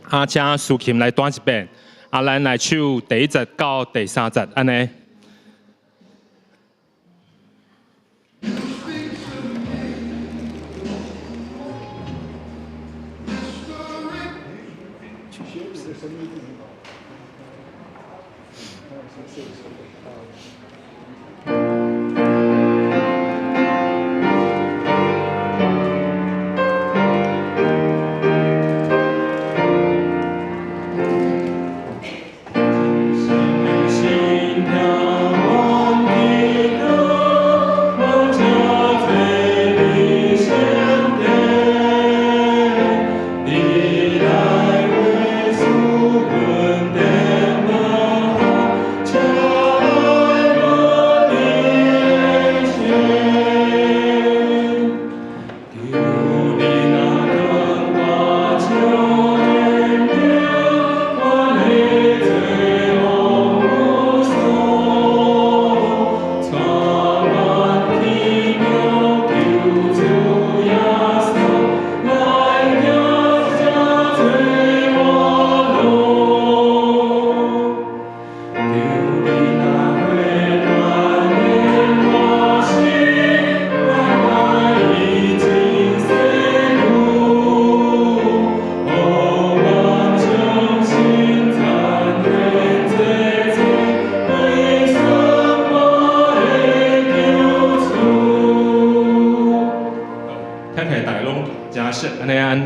啊，請司琴來彈一遍，啊，咱來唱第一節到第三節，按呢。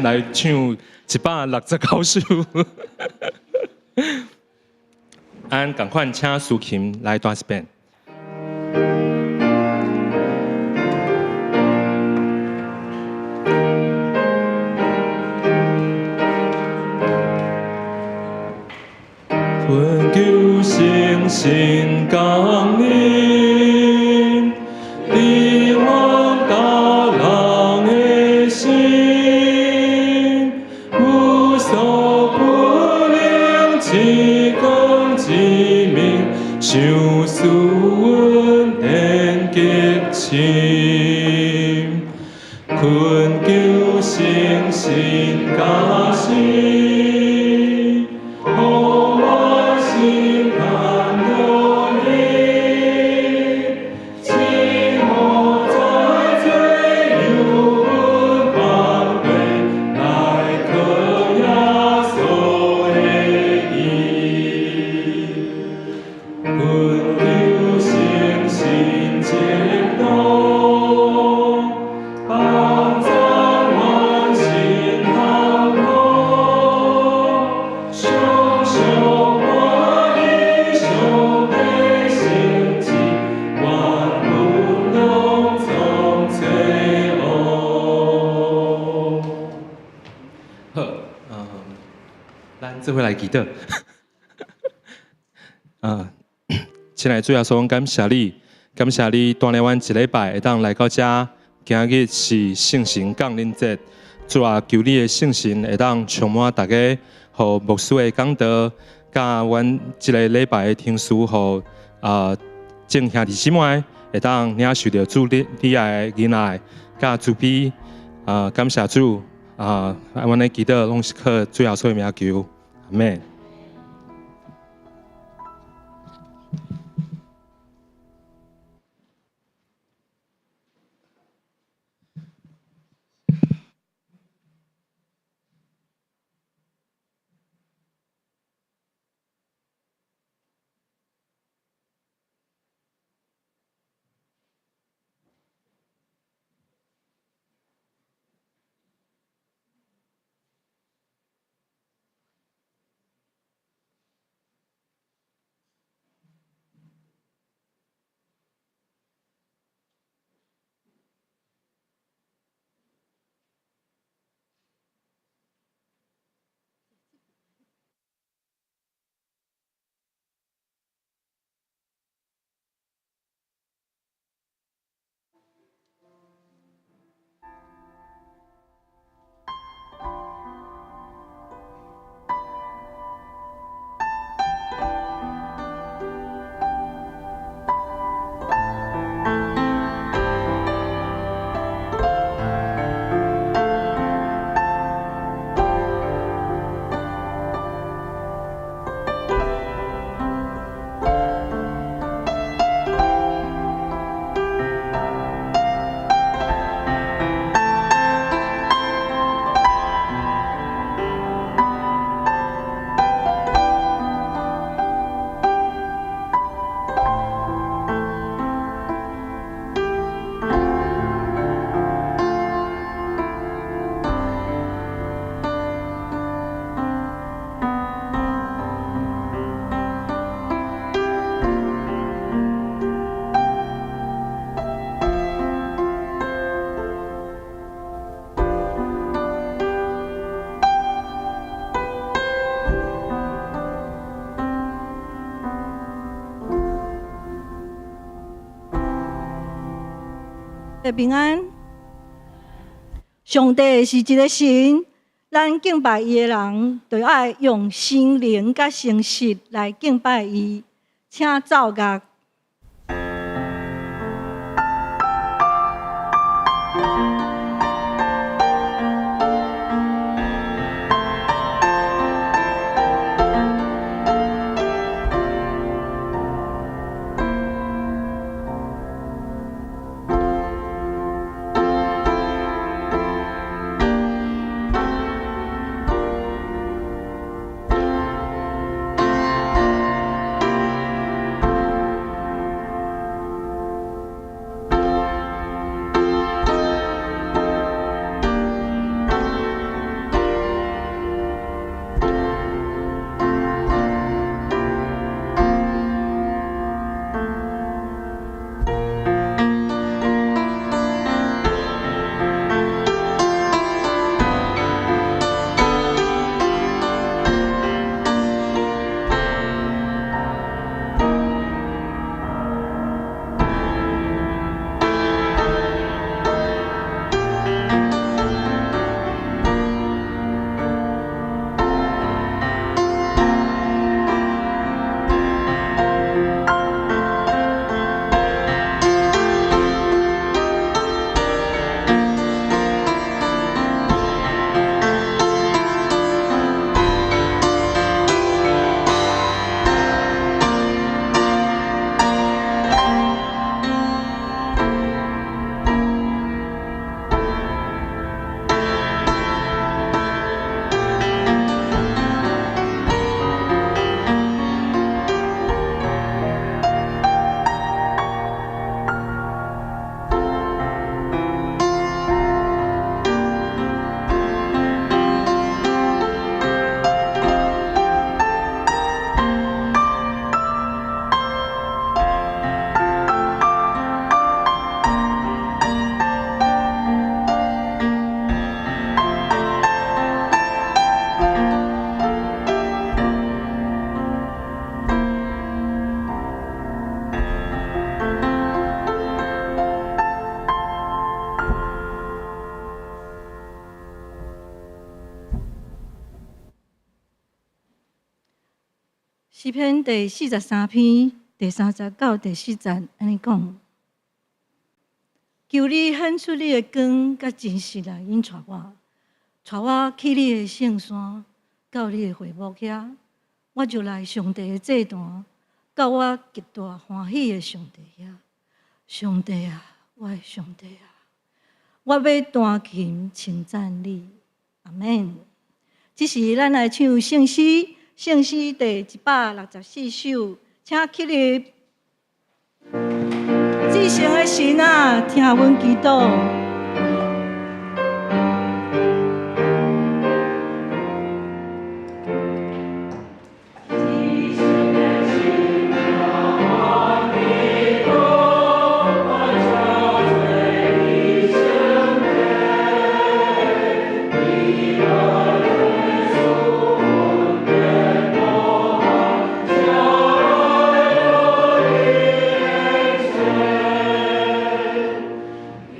來唱169首，按仝款請司琴來彈一遍。懇求聖神降臨，佇阮逐人的心，無所不能，至光至明，賞賜恩典極深。懇求聖神加持，予阮心盼著你，請予在罪有阮放過，來靠耶穌的義。懇求聖神指導，幫助阮心行路，常常歡喜上帝聖旨，願阮攏總做王。好，咱做伙來祈禱。啊，親愛的主耶穌，感謝你，感謝你帶領阮一禮拜會當來到遮。今日是聖神降臨節，主啊，求你的聖神會當充滿大家，予牧師的講道，佮阮這个禮拜的聽書，予眾兄弟姊妹會當領受著主你愛的仁愛，佮慈悲。啊，感謝主，啊，阮的祈禱攏是靠主耶穌的名求，阿們。平安。上帝是一个神，咱敬拜伊的人，就愛用心靈佮誠實來敬拜伊。請奏樂。詩篇第43篇第3節到第4節，按呢講：求你顯出你的光佮真實來引帶我，帶我去你的聖山，到你的會幕遐，我就來上帝的祭壇，到我極大歡喜的上帝遐。上帝啊，我的上帝啊，我欲彈琴稱讚你。阿們。這時咱來唱聖詩。聖詩第164首，請起立。至聖的神啊，聽阮祈禱。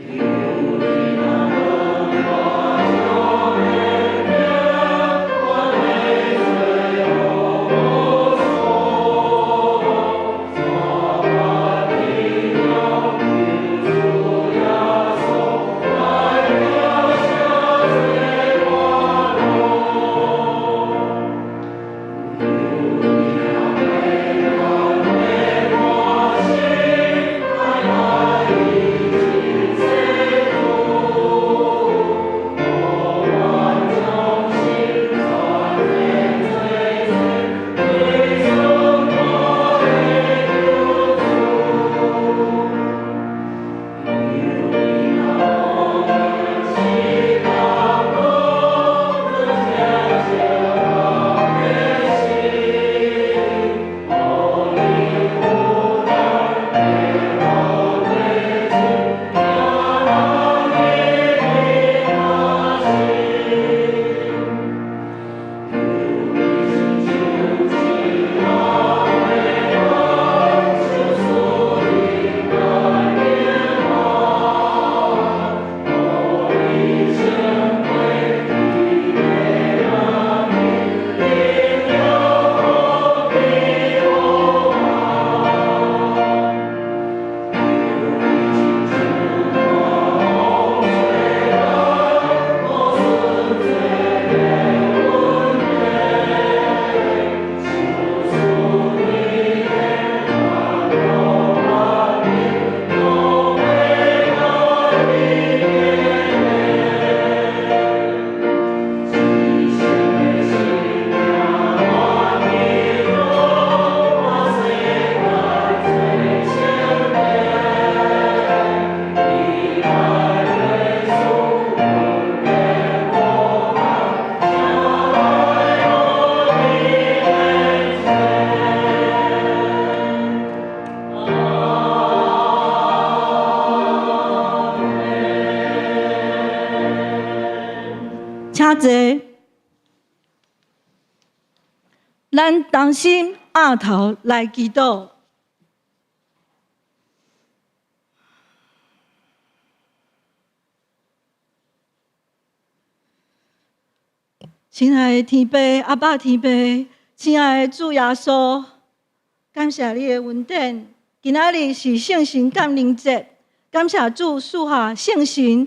You. 請坐。咱同心徼頭來祈禱。親愛的天父，阿爸天父，親愛的主耶穌，感謝你的恩典。今仔日是聖神降臨節，感謝主賜下聖神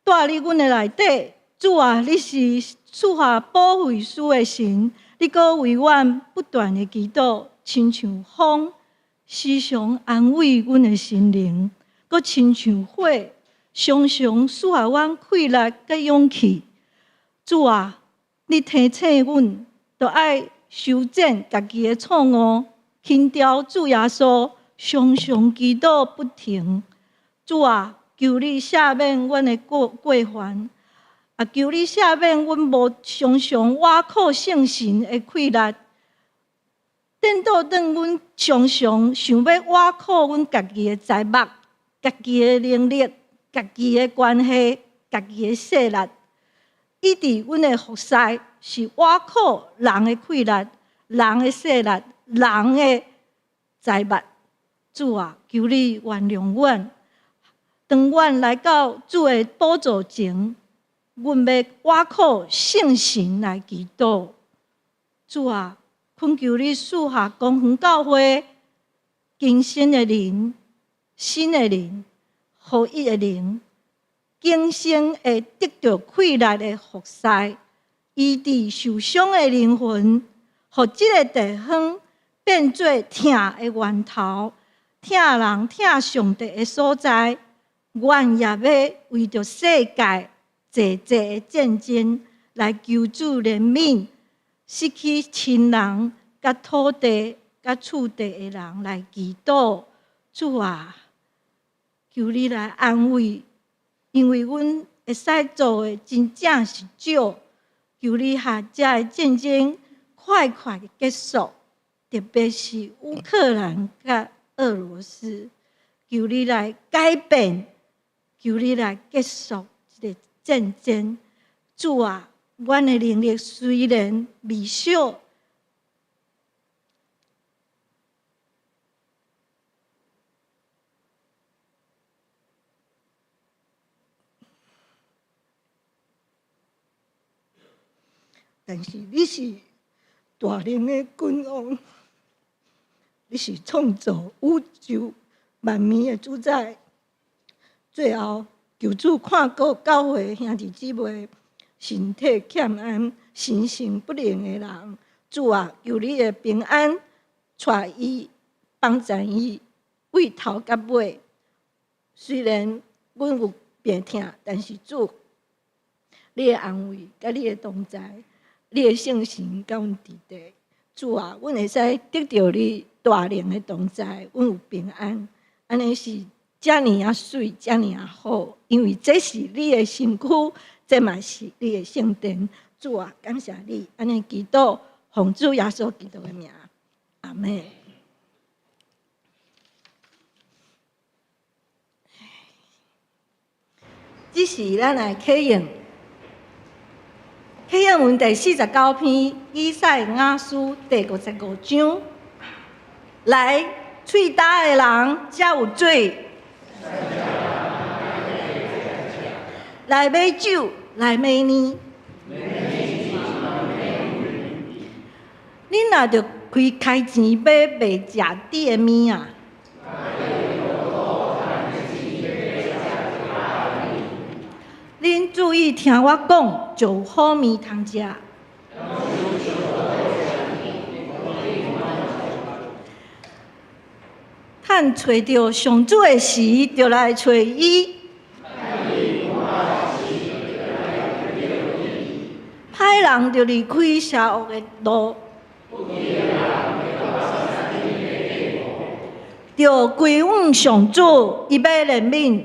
住佇阮的內底。主啊，你是賜下保惠師的神，你閣為阮不斷的祈禱，親像風，時常安慰阮的心靈，閣親像火，常常賜予阮氣力佮勇氣。主啊，你提醒阮，著愛修正家己的錯誤，懇求主耶穌常常祈禱不停。主啊，求你赦免阮的過犯，也求你赦免阮無常常倚靠聖神的氣力。顛倒轉阮常常想欲倚靠阮家己的才目、家己的能力、家己的關係、家己的勢力，以致阮的服侍是倚靠人的氣力、人的勢力、人的財物。主啊，求你原諒阮。當阮來到主的寶座前，阮欲倚靠聖神來祈禱。主啊，懇求你賜下光遠教會更新的靈、新的靈、合一的靈，更新會得著氣力的服侍，醫治受傷的靈魂，予這个地方變做疼的源頭，疼人疼上帝的所在。阮也欲為著世界濟濟的戰爭來求主憐憫，失去親人、佮土地、佮厝地的人來祈禱。主啊，求你來安慰，因為阮會使做的真正是少。求你予遮的戰爭快快結束，特別是烏克蘭佮俄羅斯，求你來改變，求你來結束這个戰爭。主啊，阮的能力雖然微小，但是你是大能的君王，你是創造宇宙萬物的主宰。最後，求主看顧教會兄弟姊妹身體欠安、心神不寧的人，主啊，求你的平安帶伊、幫助伊，對頭到尾。雖然阮有病痛，但是主，你的安慰、佮你的同在、你的聖神佮阮佇底。主啊，阮會使得著你大能的同在，阮有平安。按呢是遮爾仔媠，遮爾仔好，因為這是你的身軀，這嘛是你的聖殿。主啊，感謝你，按呢祈禱，奉主耶穌基督的名，阿們。這時咱來啟應，啟應文第49篇，以賽亞書第55章。來，喙焦的人，遮有水。來買酒，來買奶。恁若著開錢買袂食甜的物仔。恁注意聽我講，就有好物通食。趁揣著上主的時，就來揣伊。歹人就離開邪惡的路，著歸向上主，伊欲憐憫。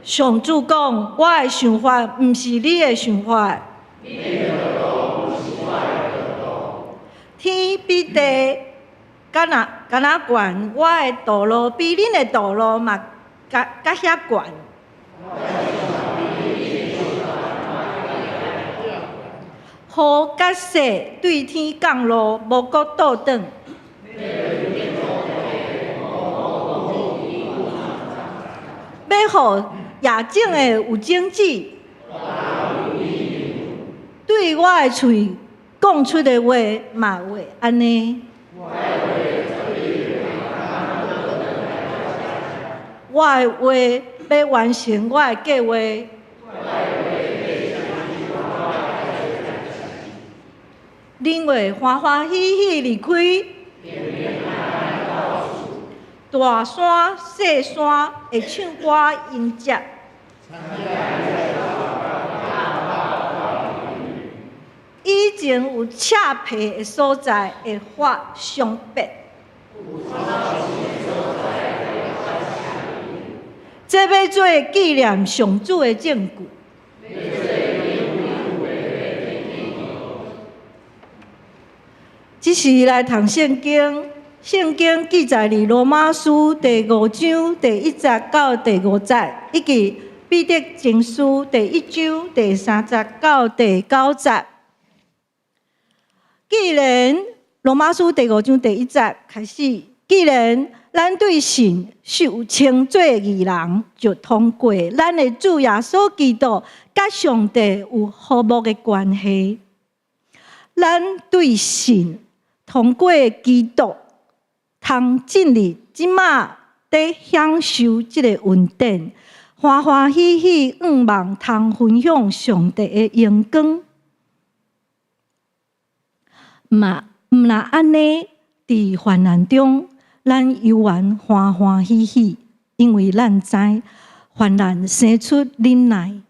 上主講：我的想法毋是你的想法。天比地敢若懸，我的道路比恁的道路嘛較較較遐懸。雨佮雪對天降落，無閣倒轉。欲予野種的有種子，對我的喙講出的話嘛會按呢。我的話欲完成我的計畫。恁會歡歡喜喜離開。大山細山會唱歌迎接。以前有赤皮的所在會發雙筆。這欲做紀念上主的證據。這時來讀聖經，聖經記載佇羅馬書第五章第一節到第五節，以及彼得前書第一章第三節到第九節。既然羅馬書第五章第一節開始，既然咱對信受稱做義人，就通過咱的主耶穌基督，佮上帝有和睦的關係。咱對信通過基督，通進入這馬佇享受這个恩典，歡歡喜喜向望通分享上帝的榮光。嘛，毋若按呢，佇患難中，咱猶原歡歡喜喜，因為咱知患難生出忍耐，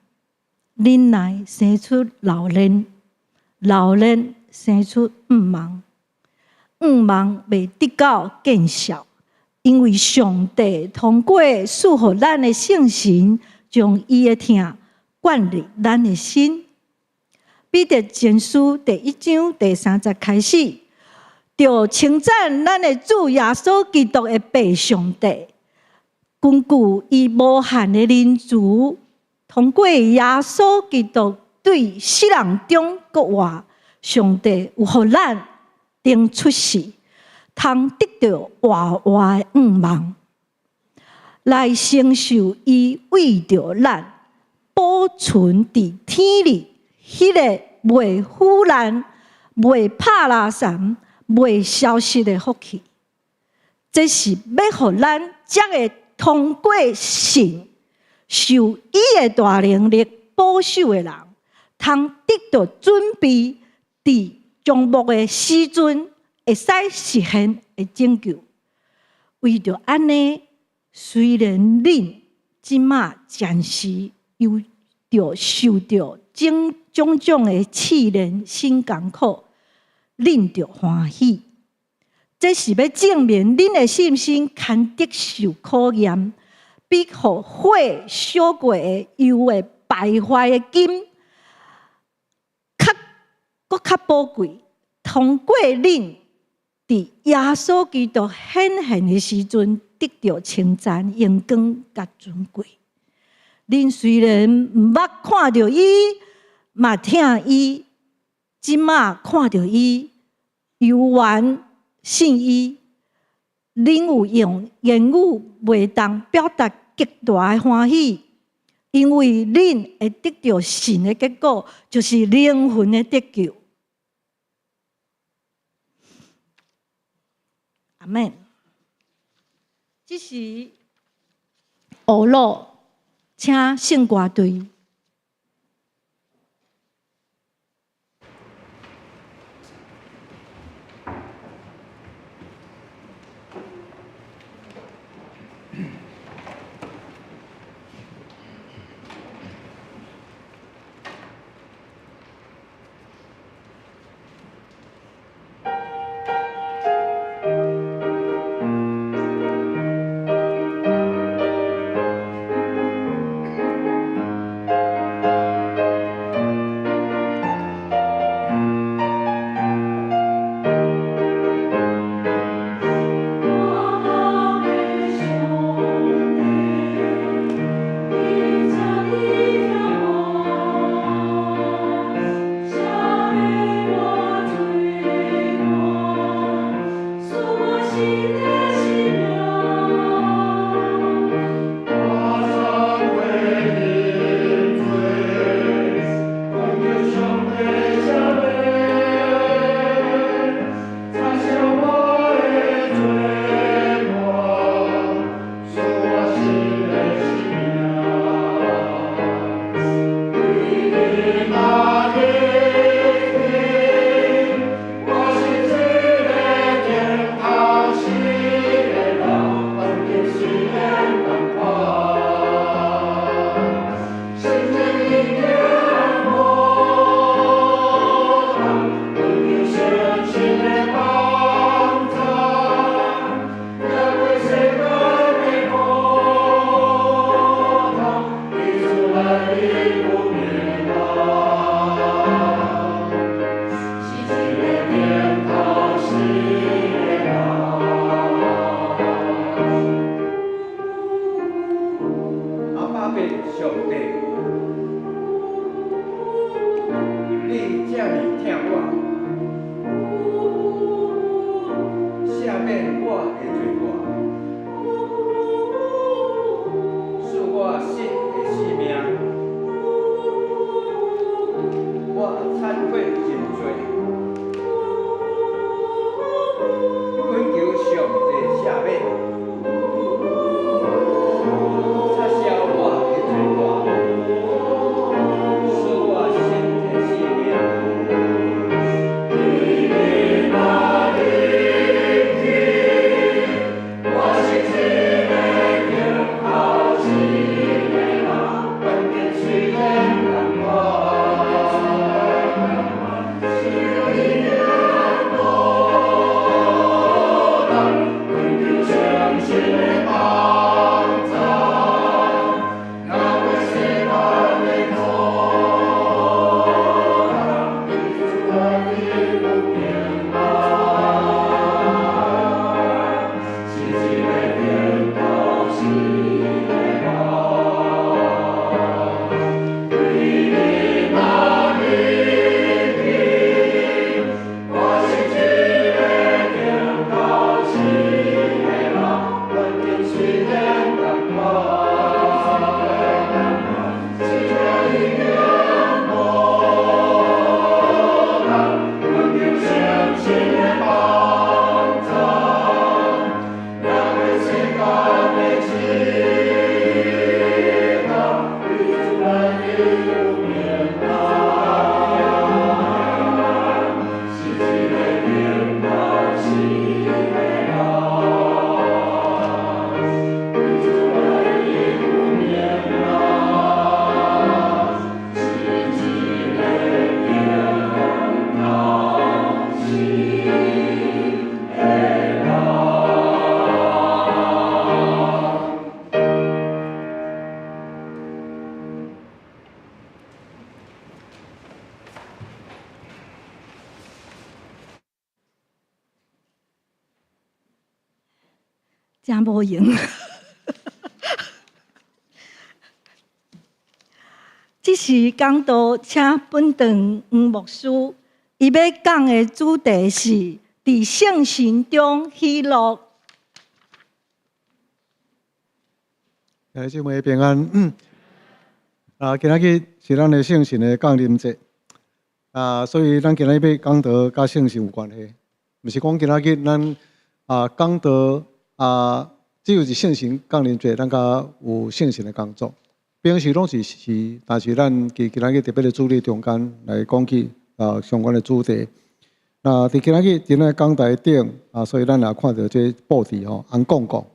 忍耐生出老練，老練生出向望，向望袂得到見笑，因為上帝通過賜予咱的聖神，將伊的疼灌入咱的心。彼得前書第一章第三節開始，就稱讚咱的主耶穌基督的父上帝，根據伊無限的仁慈，通過耶穌基督對死人中復活，上帝有予咱重出世，通得著活活的向望，來承受伊為著咱保存佇天裡彼個袂腐爛、袂拍拉散、袂消失的福氣。這是欲予咱才會通過信受伊的大能力保守的人，通得著準備佇終末的時陣會使實現的拯救。為著按呢，雖然恁這馬暫時有著受著種種種的試煉、辛艱苦，恁著歡喜。這是欲證明恁的信心堪得受考驗，比予火燒過的油會敗壞的金，較閣較寶貴。通過恁佇耶穌基督顯現的時陣，得著稱讚、榮光佮尊貴。恁雖然毋捌看著伊，嘛疼伊，這馬看著伊，猶原信伊。恁有用言語袂當表達極大的歡喜，因為恁會得著信的結果，就是靈魂的得救。阿們。這時，俄魯請聖歌隊。真無閒。這是講道，請本堂黃牧師，伊欲講的主題是佇聖神中喜樂。兄弟姊妹平安。啊，今仔日是咱的聖神的降臨節。啊，所以咱今仔日欲講道佮聖神有關係，毋是講今仔日咱啊講道啊，只有是聖神降臨節，咱才有聖神的工作。平時攏是，但是咱佇今仔日特別的主日中間來講起啊相關的主題。那佇今仔日佇咱講台頂啊，所以咱也看著這布置吼，紅摃摃。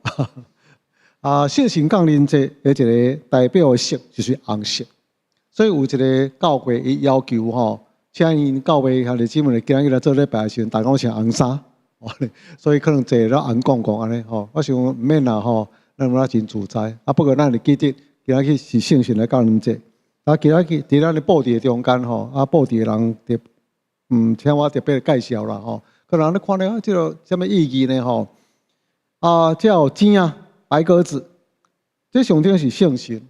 啊，聖神降臨節的一個代表的色就是紅色，所以有一個教會伊要求吼，請𪜶教會兄弟姊妹今仔日來做禮拜的時陣，逐家攏穿紅衫，所以可能坐了紅摃摃按呢吼。我想毋免啦吼，咱有真自在。啊，不過咱會記得今仔日是聖神的降臨節。啊，今仔日佇咱的布置的中間吼，啊，布置的人特請我特別介紹啦吼。可能你看咧，這個啥物意義呢吼？啊，這有錢啊，白鴿子，這象徵是聖神，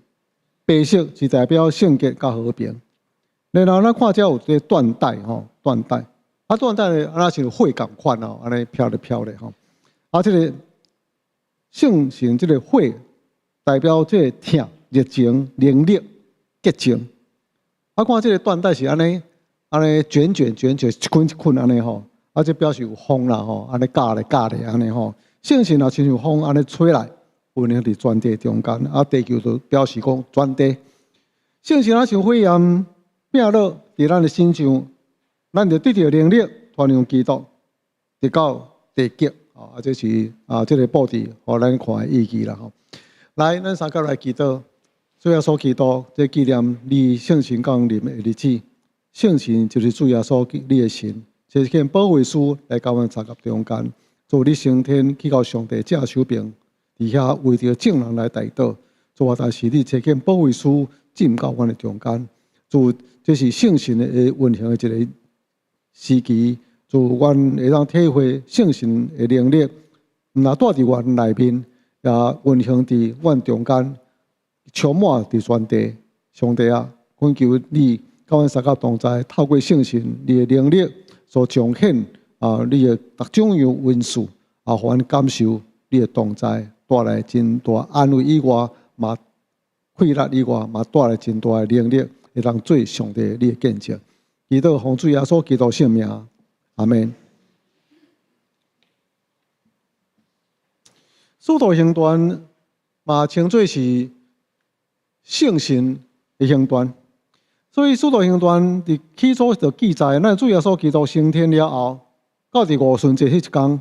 白色是代表聖潔佮和平。然後咱看這有這緞帶吼，緞帶，啊緞帶呢，啊像火仝款哦，按呢飄咧飄咧吼。啊，這個聖神這個火代表這個疼、熱情、能力、激情。啊，看這個緞帶是按呢，按呢捲捲捲捲，一捆一捆按呢吼。啊，這表示有風啦吼，按呢絞咧絞咧按呢吼。聖神若親像風按呢吹來，運行佇全地中間。啊，地球就表示講全地。聖神若像火焰。摒落佇咱的身上，咱就得著能力傳揚基督，直到地極。啊，這是啊，這個布置予咱看的意義啦。吼，來，咱三個來祈禱，主耶穌基督，這紀念你聖神降臨的日子，聖神就是主耶穌你的神，這是保惠師來到阮三個中間，做你升天去到上帝正手爿，佇遐為著眾人來代禱。主啊，但是你差遣保惠師進到阮的中間，主，這是聖神的運行的一個時期，主，阮會當體會聖神的能力，毋但住佇阮內面，也運行佇阮中間，充滿佇全地。上帝啊，懇求你佮阮三個同在，透過聖神你的能力所彰顯啊，你的各種樣恩賜啊，予阮感受你的同在，帶來真大安慰以外，嘛氣力以外，嘛帶來真大的能力，會當做上帝你的見證。祈禱奉主耶穌基督聖名，阿們。使徒行傳嘛稱做是聖神的行傳，所以使徒行傳佇起初就記載，咱主耶穌基督升天了後，到佇五旬節彼一工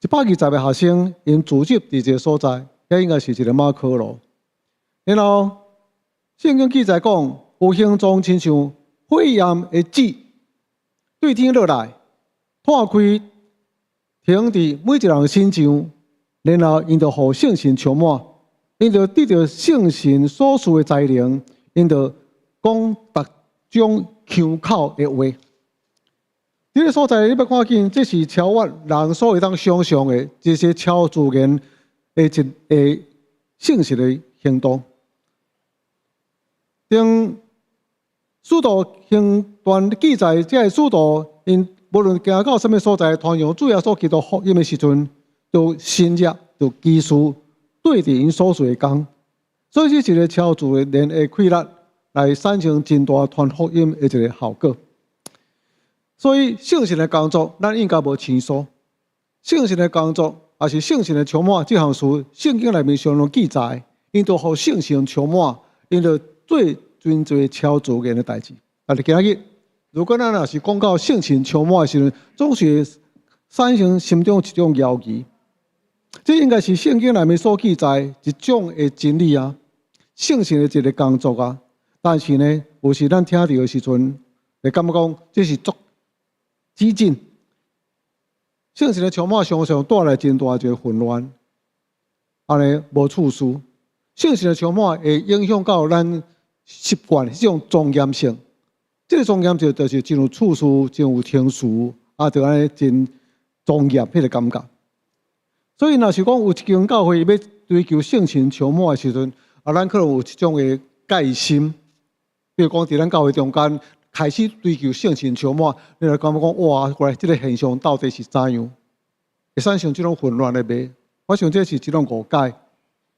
，120個學生𪜶聚集佇一個所在，遐應該是一個馬可樓。然後聖經記載講，有形狀親像火焰的舌對天落來，湠開停佇每一個人身上，然後𪜶就予聖神充滿，𪜶就得著聖神所賜的才能，𪜶就講逐種腔口的話。這個所在，你欲看見，這是超越人所會當想像的，這些超自然的一個聖神的行動。當使徒行傳記載，這个使徒𪜶無論行到啥物所在，傳揚主耶穌基督福音的時陣，就神蹟，就奇事綴佇𪜶所做的工。所以這是一個超自然的氣力，來產生真大傳福音的一個效果。所以聖神的工作，咱應該無生疏。聖神的工作，也是聖神的充滿，這項事，聖經內面常常記載，𪜶就予聖神充滿，𪜶就做真濟超自然的代誌。但是今仔日，如果咱若是講到聖神充滿的時陣，總是會產生心中一種猶疑。這應該是聖經內面所記載一種的真理啊，聖神的一個工作啊。但是呢，有時咱聽著的時陣，會感覺講這是足激進。聖神的充滿常常帶來真大一個混亂，按呢無秩序。聖神的充滿會影響到咱習慣彼種莊嚴性。這個莊嚴性就是真有秩序、真有程序，啊，就按呢真莊嚴彼個感覺。所以，若是講有一間教會欲追求聖神充滿的時陣，啊，咱可能有一種的戒心。比如講，佇咱教會中間開始追求聖神充滿，你就感覺講哇，原來這個現象到底是怎樣？會產生這種混亂的袂？我想這是一種誤解，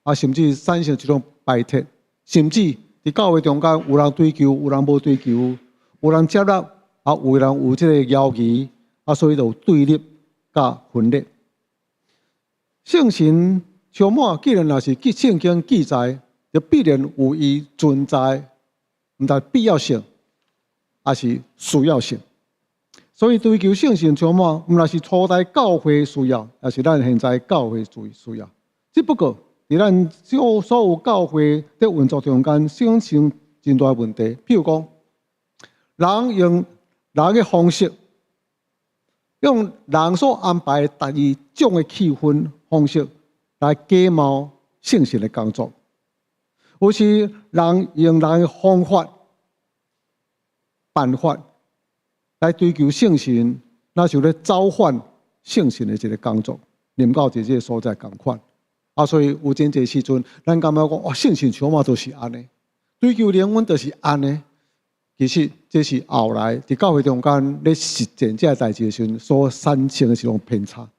啊，甚至產生一種排斥，甚至佇教會中間有人追求，有人無追求，有人接納，啊，有人有這個猶疑，啊，所以就有對立佮分裂。聖神充滿，既然若是記聖經記載，就必然有伊存在，毋但必要性，也是需要性。所以追求聖神充滿，毋但是初代教會需要，也是咱現在教會需要。只不過，佇咱所有教會佇運作中間，產生真大問題。譬如講，人用人的方式，用人所安排的第二種的氣氛方式來假冒聖神的工作，有時人用人的方法、辦法來追求聖神，那是咧走反聖神的一個工作，臨到佇這个所在仝款。啊，所以有真濟時陣，咱感覺講哇，聖神充滿就是按呢，追求靈恩就是按呢。其實這是後來佇教會中間咧實踐這个代誌的時陣所產生的一種偏差。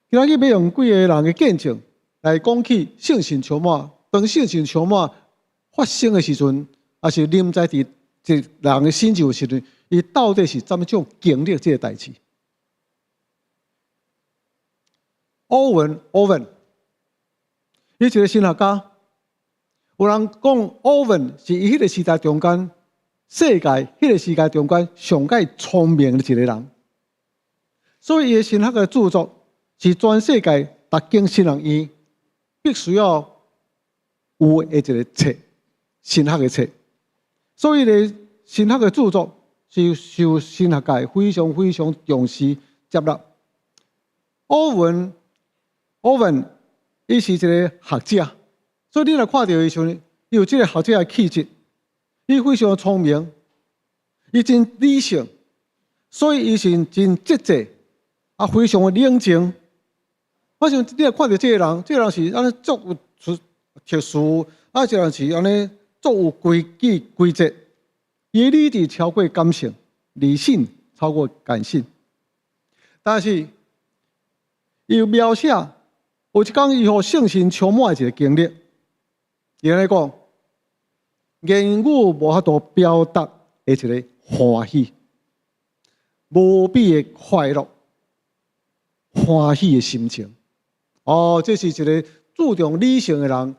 今仔日欲用幾個人的見證來講起聖神充滿，當聖神充滿發生的時陣，抑是臨在佇一人的身上的時陣，伊到底是怎麼種經歷這個代誌？歐文，歐文，伊一個神學家，有人講歐文是伊彼個時代中間世界彼個時代中間上蓋聰明的一個人。所以伊的神學的著作是全世界逐間神學院必須要有的一個冊，神學的冊。所以咧，神學的著作是受神學界非常非常重視接納。歐文伊是一個學者，所以你若看著伊時陣，伊有這個學者的氣質，伊非常聰明，伊真理性，所以伊是真節制，啊，非常的冷靜。我想你若看著這個人，這個人是按呢足有出特殊，啊，這個人是按呢足有規矩規則。伊的理智超過感性，理性超過感性。但是，伊有描寫有一工伊予聖神充滿的一個經歷。伊按呢講，言語無法度表達的一個歡喜，無比的快樂，歡喜的心情。哦，這是一個注重理性的人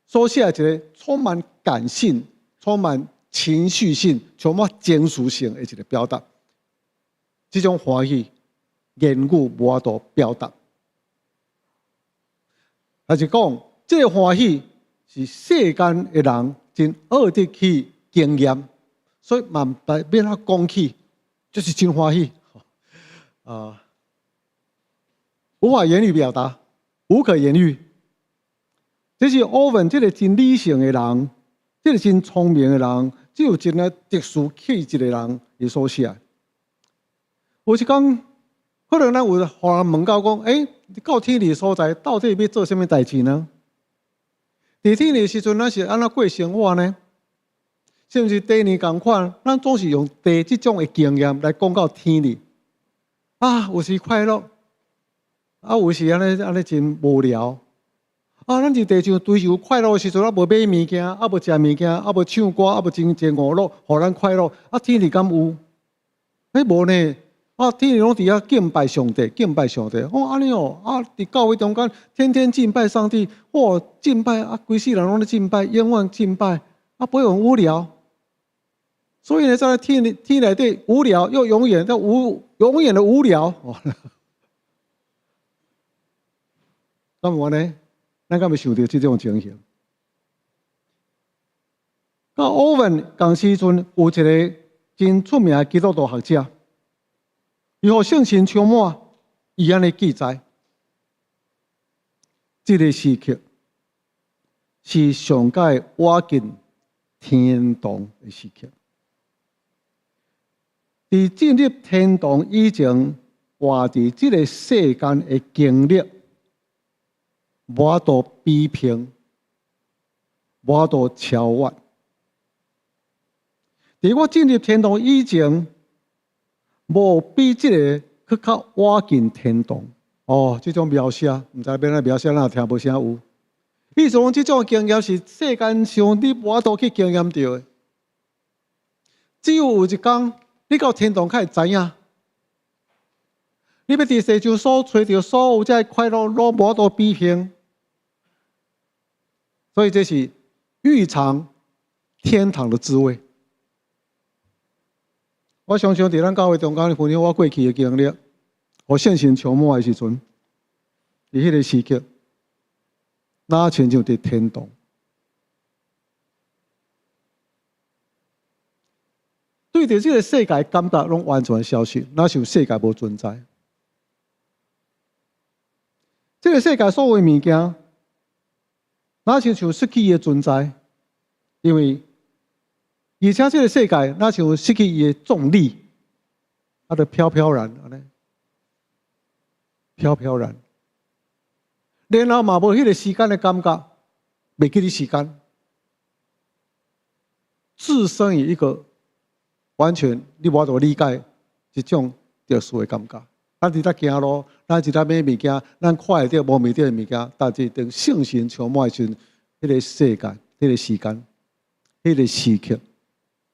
所寫的一個充滿感性、充滿情緒性、充滿情緒性的一個表達。這種歡喜，言語無法度表達。還是講，這個歡喜是世間的人真學得去經驗，所以嘛毋知欲按怎講起，就是真歡喜。啊，無法言語表達，無可言喻。這是歐文這個真理性的人，這個真聰明的人，只有真個特殊氣質的人，伊所寫。有一工，可能咱有予人問到講：欸，你到天裡所在，到底欲做啥物代誌呢？佇天裡時陣，咱是按怎過生活呢？是毋是地呢仝款？咱總是用地這種的經驗來講到天裡。啊，有時快樂，啊，有時按呢按呢真無聊。啊，咱佇地上追求快樂的時陣，啊，無買物件，啊，無食物件，啊，無唱歌，啊，無真濟娛樂，予咱快樂。啊，天裡敢有？欸，無呢。啊，天裡攏佇遐敬拜上帝，敬拜上帝。哦，按呢哦，啊，佇教會中間，天天敬拜上帝。哇，敬拜啊，規世人攏咧敬拜，永遠敬拜，啊，不會很無聊。所以呢，在天裡天內底無聊又永遠的無永遠的無聊。敢有按呢？咱敢會想著這種情形？到歐文仝時陣，有一個真出名的基督徒學者，伊予聖神充滿，伊按呢記載，這個時刻是上蓋倚近天堂的時刻。佇進入天堂以前，活佇這個世間的經歷，無法度比拼，無法度超越。佇我進入天堂以前，無比這個閣較倚近天堂。哦，這種描寫，毋知欲按怎描寫，咱也聽無啥有。意思講，這種經驗是世間上你無法度去經驗著的。只有有一工，你到天堂才會知影，你欲佇世上所揣著所有這快樂，攏無法度比拼。所以這是預嘗天堂的滋味。我常常佇咱教會中間分享我過去的經歷，予聖神充滿的時陣，佇彼個時刻，若親像佇天堂。對著這個世界感覺攏完全消失，若像世界無存在。這個世界所有物件，若親像失去伊的存在，因為而且這個世界若像失去伊的重力，啊，就飄飄然按呢，飄飄然。然後嘛無彼個時間的感覺，袂記得時間，置身於一個完全你無法度理解這種特殊的感覺。咱佇咧行路，咱佇咧買物件，咱看會著無物著的物件，但是當聖神充滿的時陣，彼個世界、彼個時間、彼個時刻，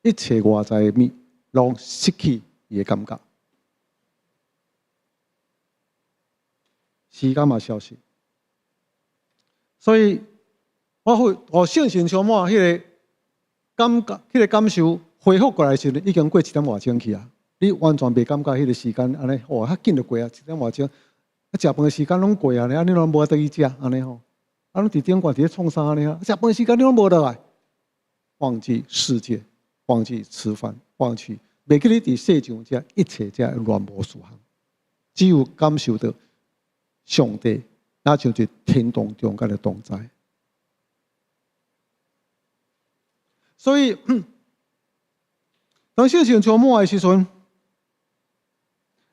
一切外在的物，攏失去伊的感覺，時間嘛消失。所以，我會予聖神充滿彼個感覺彼個感受恢復過來時陣，已經過一點外鐘去啊！你完全袂感覺彼個時間按呢，哇，遐緊就過啊！一點外鐘，啊，食飯的時間攏過啊，按呢攏無倒去食，按呢吼，啊，攏佇頂懸佇咧創啥按呢啊？食飯時間你攏無落來，忘記世界，忘記吃飯，忘記袂記你佇世上這一切這亂無事項，只有感受到上帝，那就是天堂中間的同在。所以，當聖神充滿的時陣，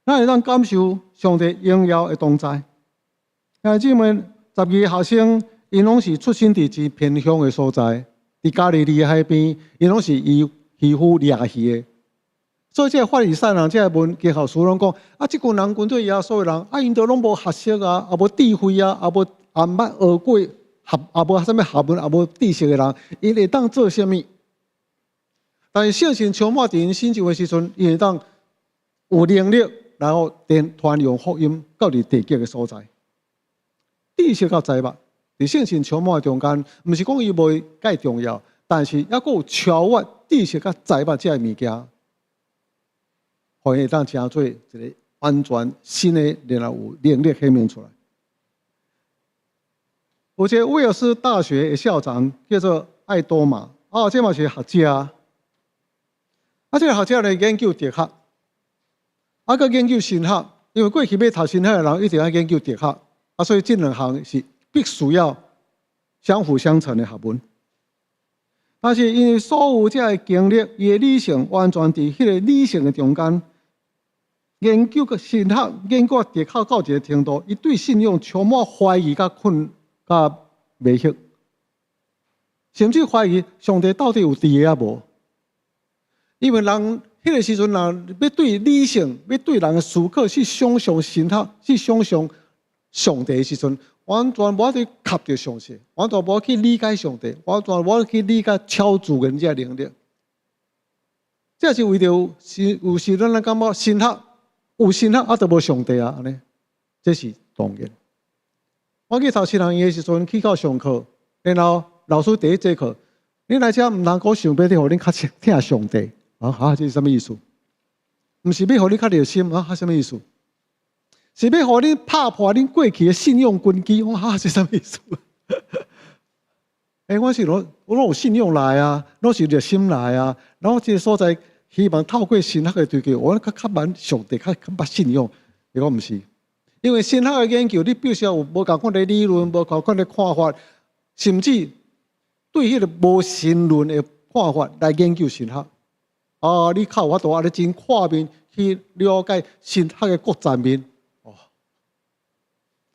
咱會當感受上帝榮耀的同在。兄弟姊妹，十二个學生，𪜶攏是出身佇真偏鄉的所在，佇加利利海邊，𪜶攏是漁漁夫掠魚的。所以，這個法利賽人、這个文經學士攏講：啊，這群人跟隨耶穌的人，啊，𪜶都攏無學識啊，也無智慧啊，也無也毋捌學過學，也無啥物學問，也無知識的人，𪜶會當做啥物？但是聖神充滿佇𪜶身上的時陣，𪜶會當有能力，然後傳傳揚福音到佇地極的所在。知識佮財物，佇聖神充滿的中間，毋是講伊無蓋重要，但是猶閣有超越知識佮財物這个物件，予伊會當成做一個完全新的，然後有能力顯明出來。有一個威爾斯大學的校長叫做愛多瑪，啊，這嘛是學者。啊，這個學者咧研究哲學，啊，閣研究神學，因為過去欲讀神學的人一定愛研究哲學，啊，所以這兩項是必須要相輔相成的學問。但是因為所有這个經歷，伊的理性完全佇彼個理性的中間，研究個神學，研究哲學到一個程度，伊對信仰充滿懷疑、佮困、佮迷惑，甚至懷疑上帝到底有佇个抑無？因為人彼個時陣，人欲對理性，欲對人的思考去想像神學，去想像上帝的時陣，完全無法度合著上帝，完全無法去理解上帝，完全無法去理解超自然這个能力。這是為著是有時咱咱感覺神學有神學啊，就無上帝啊，按呢，這是當然。我去讀神學院的時陣，去到上課，然後老師第一節課，你來遮毋通閣想欲予恁較疼上帝。啊哈，這是啥物意思？毋是欲予你較熱心啊？啥物意思？是欲予恁拍破恁過去的信仰根基？我哈，這是啥物意思？欸，我是攏我攏有信仰來啊，攏是熱心來啊。然後這個所在希望透過神學的追求，我較較蠻上帝較較捌信仰。伊講毋是，因為神學的研究，你必須要有無仝款的理論，無仝款的看法，甚至對彼個無神論的看法來研究神學。啊！你較有法度按呢真闊面去了解神學的各層面。哦，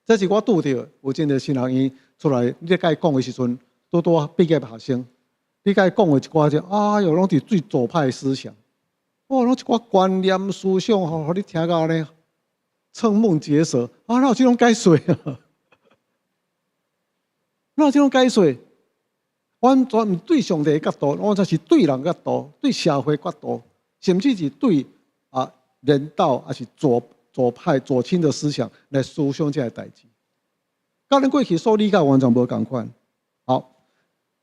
這是我拄著有真濟神學院出來，你共伊講的時陣，拄拄畢業學生，你共伊講的一寡這，哎喲，攏是最左派思想。哦，攏一寡觀念思想，吼，予你聽到按呢瞠目結舌。啊，哪有這種解說？哪有這種解說？完全毋對上帝的角度，完全是對人角度，對社會角度，甚至是對啊人道，抑是左左派左傾的思想來思想這个代誌，佮咱過去所理解完全無仝款。好，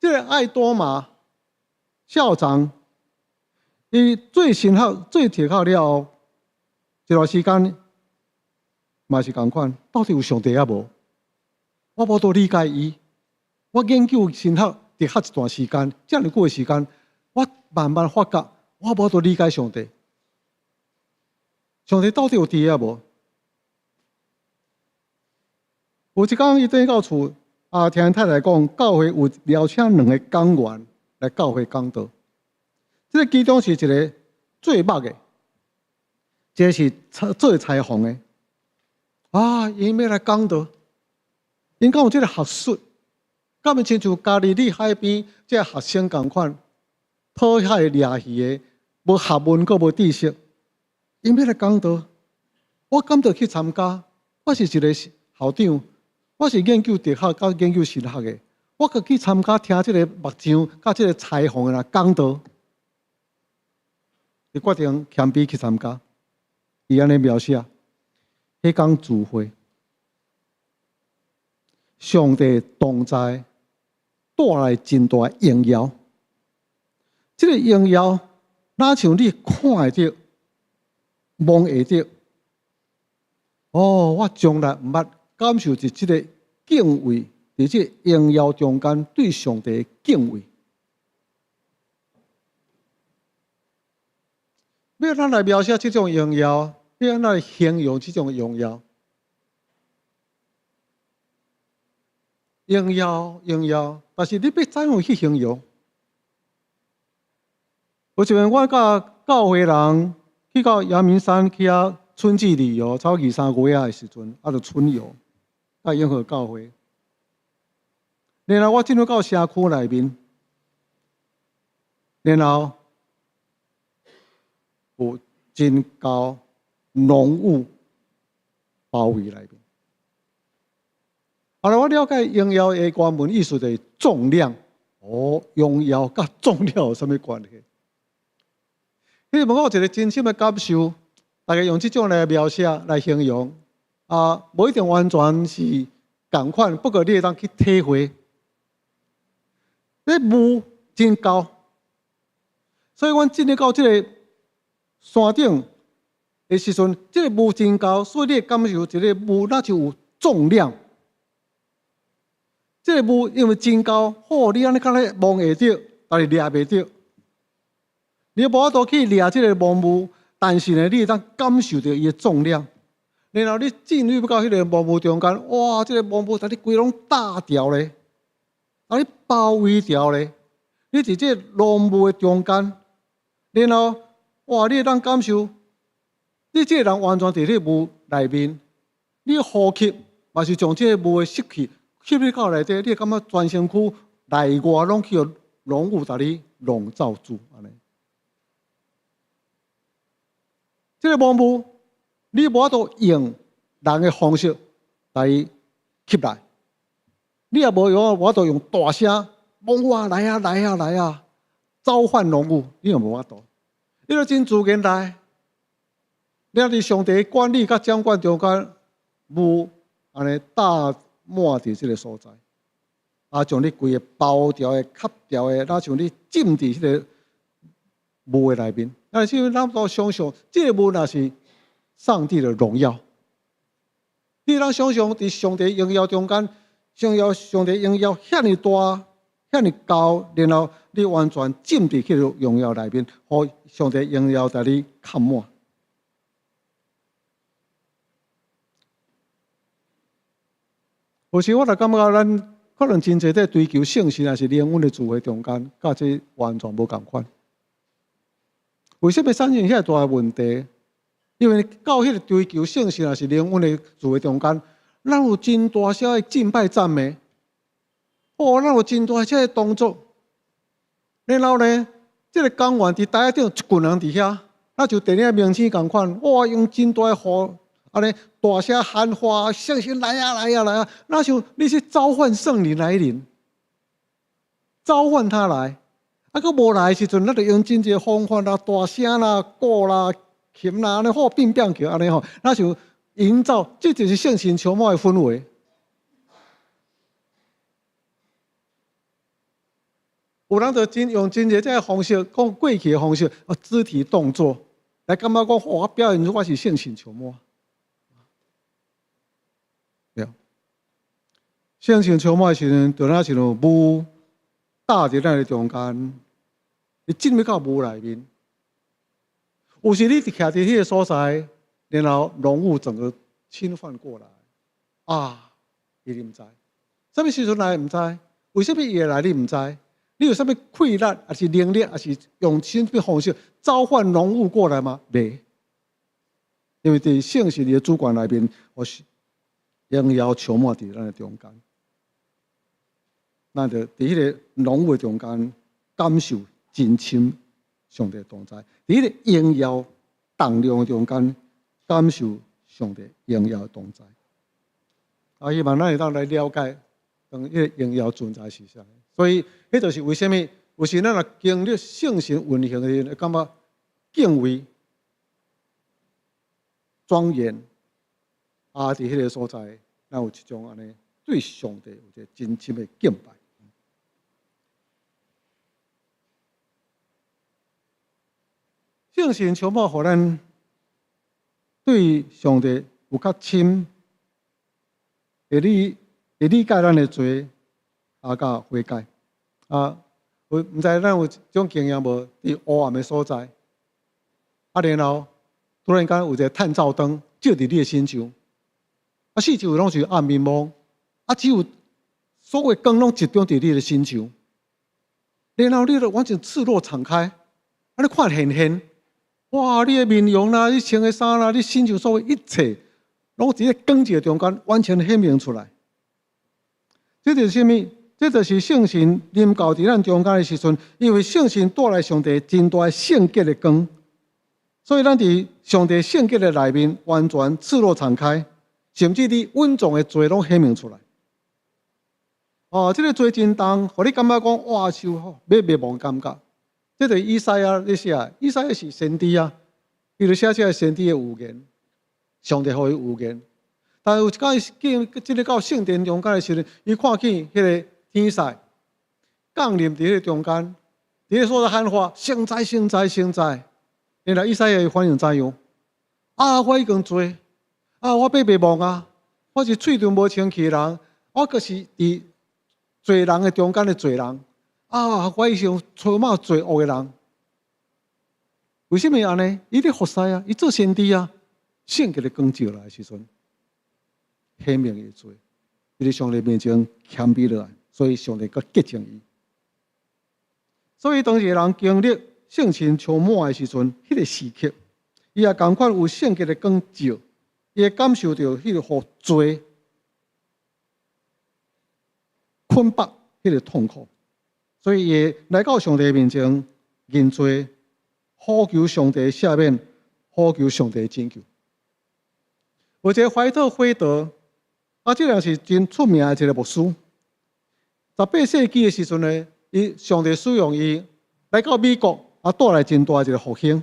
這个愛多瑪校長，伊做神學做哲學了後，一段時間嘛是仝款，到底有上帝抑無？我無法度理解伊，我研究神學。哲學一段時間，遮爾久的時間，我慢慢發覺，我無法度理解上帝。上帝到底有佇抑無？有一工，伊轉到厝，啊，聽𪜶太太講，教會有邀請兩个講員來教會講道。這个其中是一个做木的，一个是做裁縫的。啊，𪜶欲來講道，𪜶敢有這个學術？敢毋親像加利利海邊這个學生仝款，討海掠魚的，無學問，閣無知識，𪜶欲來講道，我敢著去參加？我是一个校長，我是研究哲學佮研究神學的，我閣去參加聽這个木匠佮這个裁縫的人講道，伊決定謙卑去參加。伊按呢描寫，彼工聚會，上帝同在。帶來真大榮耀。這个榮耀，若像你看會著、摸會著。哦，我從來毋捌感受著這个敬畏，佇這个榮耀中間對上帝的敬畏。欲按怎來描寫這種榮耀？欲按怎來形容這種榮耀？榮耀，榮耀，但是你欲怎樣去形容？有一擺我佮教會人去到陽明山去遐春季旅遊，差不多二三月仔的時陣，啊，就春遊，佮永和教會。然後我進入到社區內面，然後有真高濃霧包圍內面。後來我了解榮耀的原文意思就是重量。哦，榮耀佮重量有啥物關係？彼個我有一個真深的感受，大家用這種來描寫來形容，啊，無一定完全是仝款，不過你會當去體會。這霧真高，所以阮進入到這个山頂的時陣，這个霧真高，所以你會感受這个霧若像有重量。這个霧因為真高，吼，你按呢敢若摸會著，但是掠袂著。你無法度去掠這个濃霧，但是呢，你會當感受著伊的重量。然後你進入到彼个濃霧中間，哇！這个濃霧共你規攏罩牢咧，共你包圍牢咧。你佇這个濃霧的中間，然後哇！你會當感受，你這个人完全佇彼霧內面，你呼吸嘛是將這个霧的濕氣吸入到內底，你會感覺全身軀內外攏去予濃霧共你籠罩住，按呢。這个濃霧，你無法度用人的方式來吸來，你也無用無法度用大聲，濃霧來啊來啊來啊，召喚濃霧，你也無法度。伊就真自然來，你佇上帝管理佮掌管中間，霧按呢罩滿佇這个所在，啊，將你規个包牢的、吸牢的，若像你浸佇彼个霧的內面。但是咱都想象，這个霧若是上帝的榮耀，你通想象佇上帝榮耀中間，想要上帝榮耀遐爾大、遐爾高，然後你完全浸佇彼个榮耀內面，予上帝榮耀共你崁滿。有時我就感覺咱可能真濟在追求聖神，抑是靈恩的聚會中間，佮這完全無仝款。為啥物產生遐大的問題？因為到彼个追求聖神，抑是靈恩的聚會中間，咱有真大聲的敬拜讚美，哦，咱有真大聲的動作。然後呢，這个講員佇台仔頂一群人佇遐，若像電影明星仝款，哇，用真大的呼，按呢大聲喊話，聖神來啊來啊來啊！若像你是召喚聖靈來臨，召喚他來。啊，閣無來的時陣，咱就用真濟方法啦，大聲啦、鼓啦、琴啦，按呢好變變叫按呢吼，若像營造，這就是聖神充滿的氛圍。有人就真用真濟這个方式，講過去的方式，啊，肢體動作來感覺講，我表現出我是聖神充滿。對。聖神充滿的時陣，就若像霧罩佇咱的中間，你進入到霧內面。有時你佇徛佇彼个所在，然後濃霧整個侵犯過來，啊，你毋知，啥物時陣來毋知，為啥物伊會來你毋知？你有啥物氣力，抑是能力，抑是用啥物方式召喚濃霧過來嗎？袂，因為佇聖神的主權內面，予榮耀充滿佇咱的中間，咱就佇彼个濃霧中間感受真深上帝同在，佇彼个榮耀動量中間感受上帝榮耀同在。啊，希望咱會當來了解，當彼个榮耀存在是啥。所以，彼就是為啥物？有時咱若經歷聖神運行的時陣，會感覺敬畏、莊嚴。啊，佇彼个所在，咱有一種按呢對上帝有一个真深的敬拜。聖神充滿，予咱對上帝有較深，會理解咱的罪，啊，佮悔改。啊，有毋知咱有這種經驗無？佇黑暗的所在，啊，然後突然間有一個探照燈照佇你的身上，啊，四周攏是暗暝暝，啊，只有所有光攏集中佇你的身上，然後你就完全赤裸敞開，啊，你看現現，哇！你的面容啦，你穿的衫啦，你身上所有一切，攏佇咧光照中間完全顯明出來。這就是啥物？這就是聖神臨到佇咱中間的時陣，因為聖神帶來上帝真大聖潔的光，所以咱佇上帝聖潔的內面完全赤裸敞開，甚至你隱藏的罪攏顯明出來。哦，這個罪真重，予你感覺講哇，受欲滅亡感覺。這就是以賽亞咧寫，以賽亞是先知啊，伊就寫這個先知的預言，上帝予伊預言。但是有一工伊進入到聖殿中間的時陣，伊看見彼個天使降臨佇彼個中間，佇彼所在喊話：聖哉，聖哉，聖哉！然後以賽亞的反應怎樣？啊，我已經罪，啊，我欲滅亡啊！我是喙唇無清氣的人，我閣是佇罪人的中間的罪人。啊！我已經充滿罪惡的人，為啥物按呢？伊咧服侍啊，伊做先知啊，聖潔的光照來的時陣，顯明伊的罪，伊佇上帝面前謙卑落來，所以上帝閣潔淨伊。所以當一個人經歷聖神充滿的時陣，彼個時刻，伊也仝款有聖潔的光照，伊會感受著彼個予罪捆綁彼個痛苦。所以，伊會來到上帝面前認罪，呼求上帝赦免，呼求上帝拯救。有一個懷特輝德，啊，這人是真出名的一個牧師。18世紀的時陣呢，伊上帝使用伊來到美國，啊，帶來真大一個復興。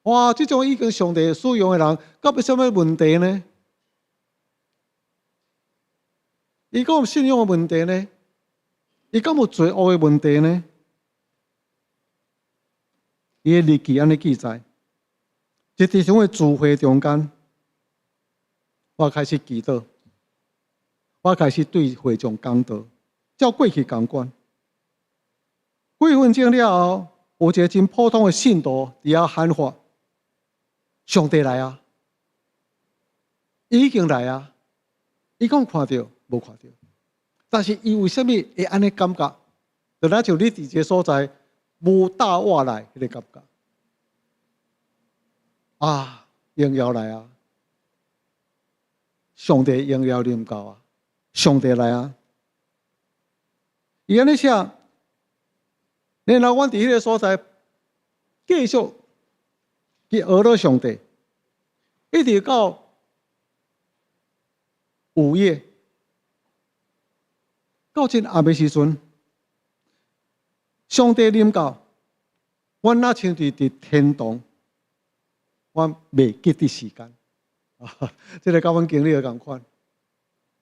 哇！這種已經上帝使用的人，敢有啥物問題呢？伊敢有信仰的問題呢？伊敢有罪惡的問題呢？伊的日記按呢記載，一場的聚會中間，我開始祈禱，我開始對會眾講道，照過去仝款。幾分鐘了後，有一個真普通的信徒佇遐喊話：上帝來啊！伊已經來啊！伊敢看著？無看著。但是伊為啥物會按呢感覺？就親像你佇一個所在無大活來彼個感覺。啊，榮耀來啊！上帝榮耀臨到啊！上帝來啊！伊按呢寫，然後阮佇彼個所在繼續去學了上帝，一直到午夜。到真暗的時陣，上帝臨到，阮若親像佇天堂，阮袂記得時間。啊，這個佮阮經歷的仝款，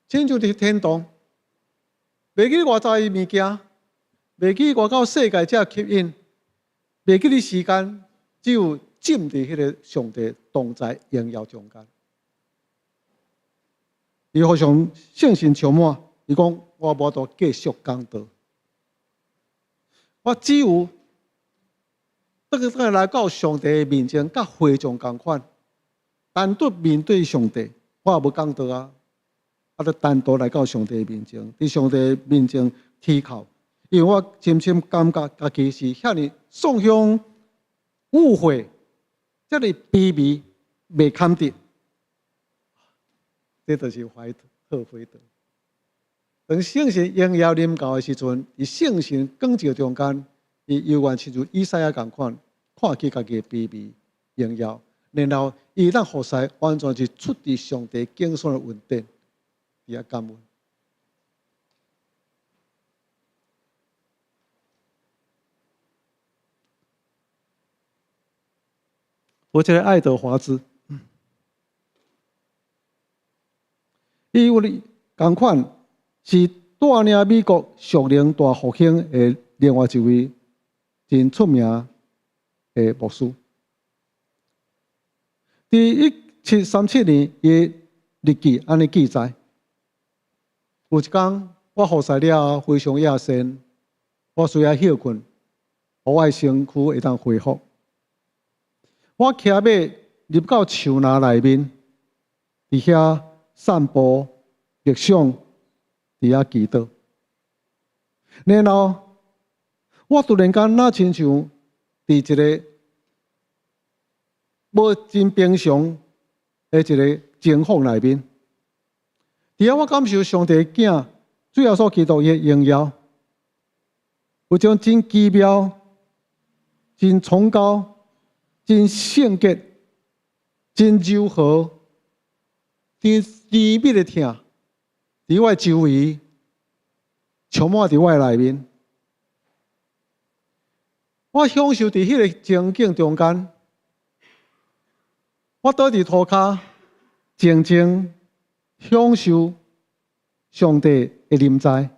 親像佇天堂，袂記偌濟物件，袂記外口世界遮吸引，袂記得時間，只有浸佇彼個上帝同在榮耀中間。伊予上聖神充滿，伊講。我無法度繼續講道，我只有轉轉來到上帝面前，佮會眾仝款，單獨面對上帝，我也無講道啊，啊，就單獨來到上帝面前，佇上帝面前祈求，因為我深深感覺家己是遐爾喪向污穢，遮爾卑微，袂堪得，這就是懷特輝德。當聖神榮耀臨到的時陣，佇聖神光照中間，伊猶原親像以賽亞仝款，看見家己的卑微榮耀，然後伊當服侍完全是出佇上帝揀選的恩典，佇遐感恩。有一個愛德華茲，伊有仝款。是帶領美國屬靈大復興的另外一位真出名的牧師。佇1737年，伊日記按呢記載：有一工，我服侍了後非常厭糞，我需要歇睏，予我的身軀會當恢復。我騎馬入到樹林內面，佇遐散步、默想，佇遐祈禱。然後，我突然間若親像佇一个無真平常的一个情況內面，佇遐我感受上帝的囝主耶穌基督伊的榮耀，有一種真奇妙、真崇高、真聖潔、真柔和、真甜蜜的疼，佇我的周圍，充滿佇我的內面。我享受佇彼个情景中間，我倒佇塗跤，靜靜享受上帝的臨在，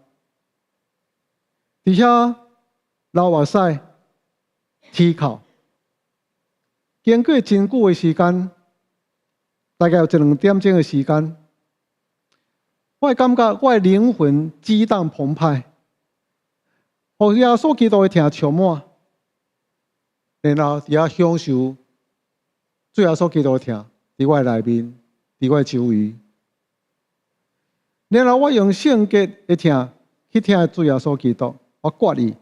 佇遐流目屎、啼哭，經過真久的時間，大概有一兩點鐘的時間，我會感覺我的靈魂激盪澎湃，予耶穌基督的疼充滿。然後佇遐享受主耶穌基督的疼，佇我的內面，佇我的周圍。然後我用聖潔的疼去疼主耶穌基督，我決意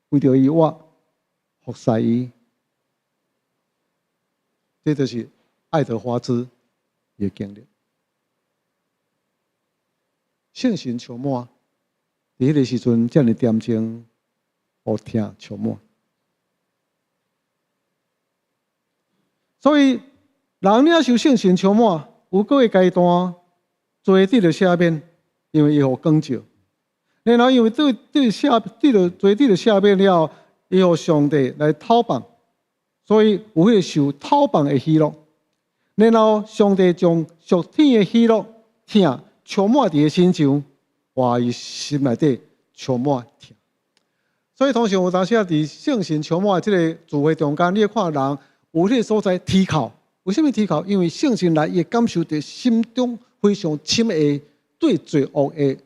為著伊，我服侍伊。這就是愛德華茲的經歷。聖神充滿，佇彼个時陣，遮爾恬靜，予疼充滿。所以，人領受聖神充滿，有幾个階段，罪得著赦免，因為伊予光照。然後，因為對對赦得著罪得著赦免了後，伊予上帝來討放，所以有彼个受討放的喜樂。然後，上帝將屬天的喜樂疼充滿佇伊身上，哇！伊心內底充滿疼。所以，通常有當時啊，佇聖神充滿這个聚會中間，你會看人有彼个所在啼哭。為啥物啼哭？因為聖神來，伊會感受著心中非常深的對罪惡的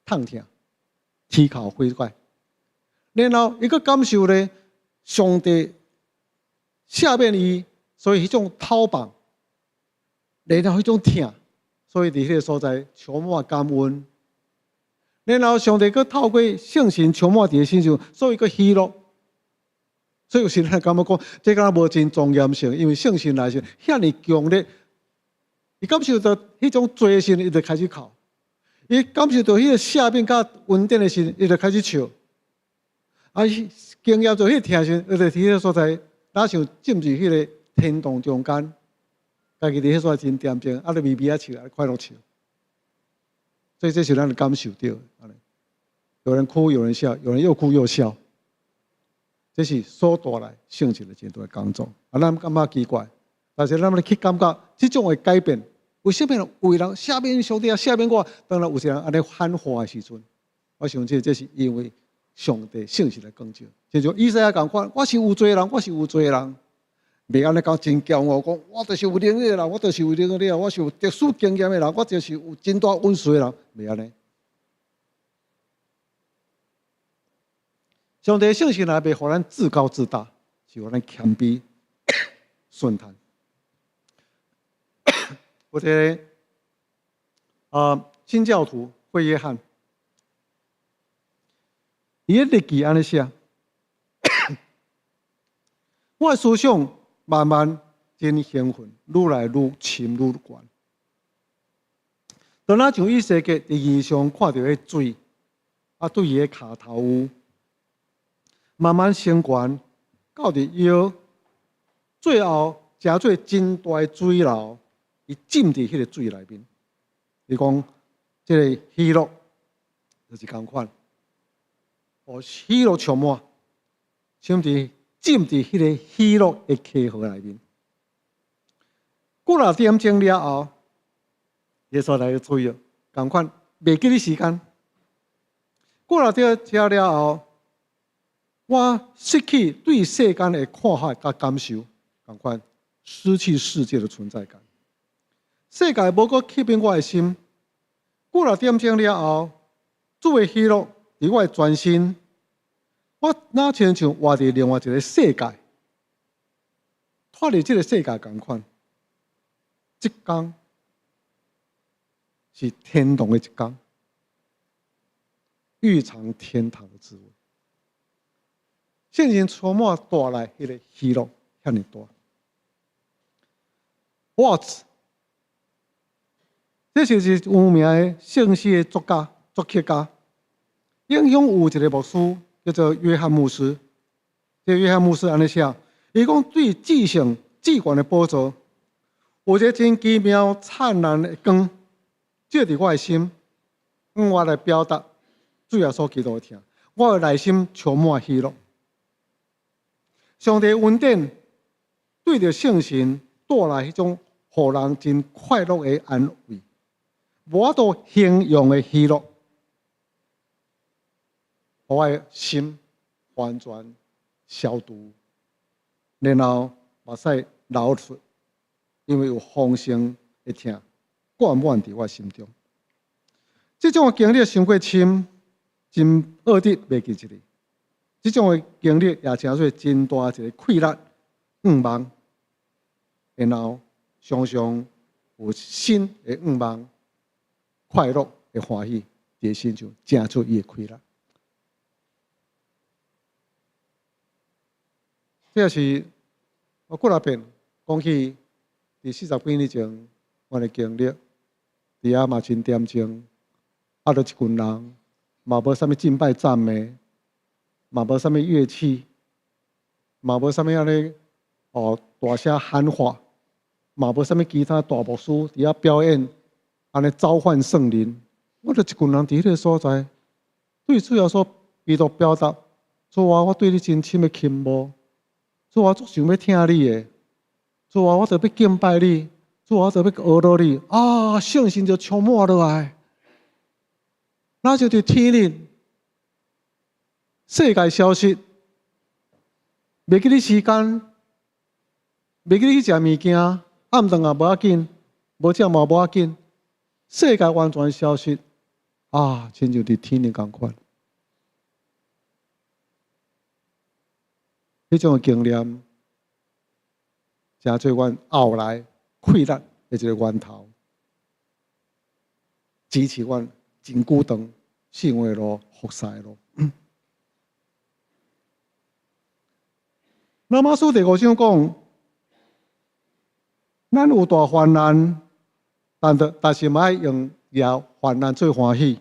痛疼，啼哭悔改。然後，伊閣感受咧，上帝赦免伊，所以彼種討放，然後彼種疼，所以佇彼个所在充滿感恩。然後上帝閣透過聖神充滿佇伊身上，所以閣喜樂。所以有時咱感覺講，這敢若無真莊嚴性，因為聖神來時遐爾強烈，伊感受到彼種罪的時，伊就開始哭；伊感受到彼个赦免佮恩典的時，伊就開始笑。啊，經驗著彼个疼時，伊就佇彼个所在，若像進入彼个天堂中間，家己佇彼所在真恬靜，啊，咧微微仔笑，啊，快樂笑。所以這是咱的感受著。有人哭，有人笑，有人又哭又笑。這是所帶來聖神的真大的工作。啊，咱感覺奇怪，但是咱來去感覺這種的改變，為啥物有人赦免上帝啊，赦免我？當然有些人按呢喊話的時陣，我相信這是因為上帝聖神的光照。就像以賽亞仝款，我是有罪的人，我是有罪的人。袂按呢講真驕傲，講我就是有能力的人，我就是有能力的，我是有特殊經驗的人，我就是有真大恩賜的人，袂按呢。上帝聖神來袂予咱自高自大，是予咱謙卑順從。有一个新教徒費約翰，伊的日記按呢寫：我的思想慢慢真興奮，愈來愈深愈懸。當咱像以西結佇異象看著彼水，啊，對伊的跤頭有慢慢升懸，到佇腰，最後成做真大的水流，伊浸佇彼个水內面。伊講，這个喜樂就是仝款，哦，喜樂充滿，甚至浸佇彼个喜樂的溪河內面。過了點鐘了後，耶穌來個注意，仝款袂記得時間。過了這遮了後，我失去對世間的看法佮感受，仝款。失去世界的存在感。世界無閣吸引我的心，幾若點鐘了後，主的喜樂佇我的全身，我若親像活佇另外一個世界，脫離這個世界仝款。這工是天堂的一工，欲嘗天堂的滋味。聖神充滿帶來彼個喜樂，遐爾大。Watts，這是有名的聖詩的作家、作曲家，影響有一個牧師叫做約翰牧師。這個約翰牧師按呢寫，伊講對至聖至懸的寶座，有一個真奇妙燦爛的光，照佇我的心，用我來表達主耶穌基督的疼，我的內心充滿喜樂。上帝恩典對著聖神帶來彼種予人真快樂的安慰，無法度形容的喜樂，我的心完全消除，然後目屎流出，因為有豐盛的疼灌滿佇我心中。這種的經歷傷過深，真奧得袂記一日。這種的經歷也成做真大一個氣力願望，然後常常有新的願望、快樂的歡喜，佇身上成做伊的氣力。這是我幾若遍講起，佇40幾年前，阮的經歷，佇遐嘛真恬靜，啊，就一群人，嘛無啥物敬拜讚美，嘛無啥物樂器，嘛無啥物按呢哦大聲喊話，嘛無啥物其他大牧師佇遐表演，按呢召喚聖靈。我就一群人佇彼個所在，對主耶穌基督表達，主啊，我對你真深的傾慕，主啊，我足想欲聽你的，主啊，我著欲敬拜你，主啊，我著欲學落你，啊，聖神就充滿落來，那就佇天日。世界消失，袂記你時間，袂記你去食物件，暗頓也無要緊，無食嘛無要緊，世界完全消失，啊，親像佇天日仝款。彼種的經驗，成做阮後來氣力的一個源頭，支持阮真久長信仰的路、服侍的路。羅馬書第五章講，咱有大患難，但是嘛愛用也患難做歡喜，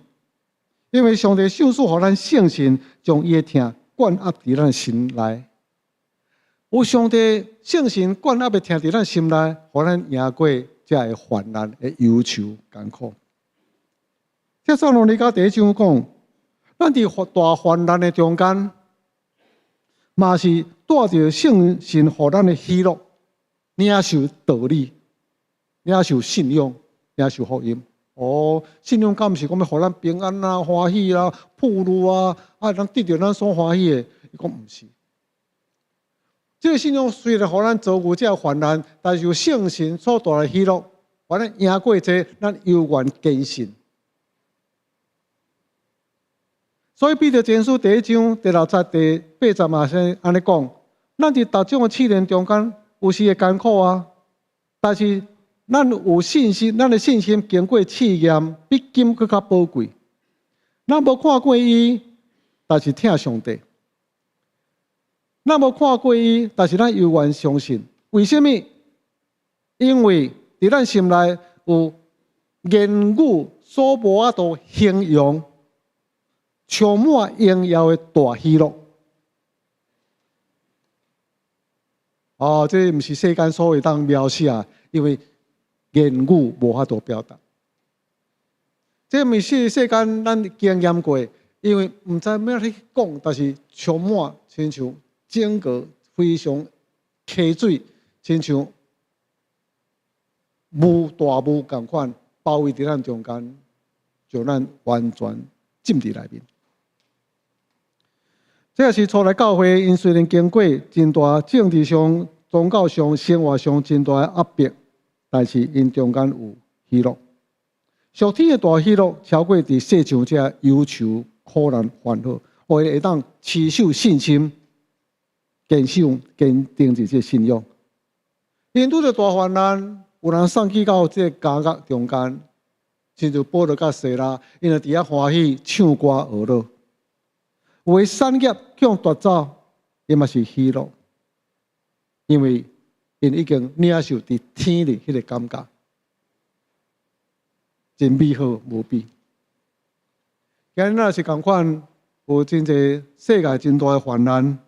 因為上帝賞賜予咱聖神，將伊的疼灌壓佇咱心內。有上帝聖神灌壓的疼佇咱心內，予咱贏過這个患難的憂愁艱苦。帖撒羅尼迦第一章講，咱佇大患難的中間，嘛是帶著聖神予咱的喜樂，領受道理，領受信仰，領受福音。哦，信仰敢毋是講欲予咱平安啊、歡喜啊、富裕啊，啊，咱得著咱所歡喜的？伊講毋是。這個信仰雖然予咱遭遇這个患難，但是有聖神所帶來的喜樂，予咱贏過這個，咱猶原堅信。所以彼得前書第一章第六節第八節嘛是按呢講：咱佇逐種的試煉中間，有時會艱苦啊，但是咱有信心，咱的信心經過試驗，比金閣較寶貴。咱無看過伊，但是疼上帝；咱無看過伊，但是咱猶原相信。為啥物？因為佇咱心內有言語所無法度形容。充滿榮耀的大喜樂。哦，這毋是世間所會當描寫，因為言語無法度表達。這毋是世間咱經驗過，因為毋知欲按怎講，但是充滿親像整個非常溪水，親像霧大霧仝款包圍佇咱中間，將咱完全浸佇內面。這也是初來教會，𪜶雖然經過真大政治上宗教上、生活上真大的壓迫，但是𪜶中間有喜樂。屬天的大喜樂超過佇世上這憂愁、苦難、煩惱，予伊會當持守信心、堅守、堅定住這個信仰。𪜶拄著大患難，有人送去到這個監獄中間，親像保羅佮西拉，𪜶就佇遐歡喜唱歌學樂。有的產業予奪走，伊嘛是喜樂，因為𪜶已經領受佇天裡彼個感覺，真美好無比。今日若是仝款，有真濟世界真大的患難，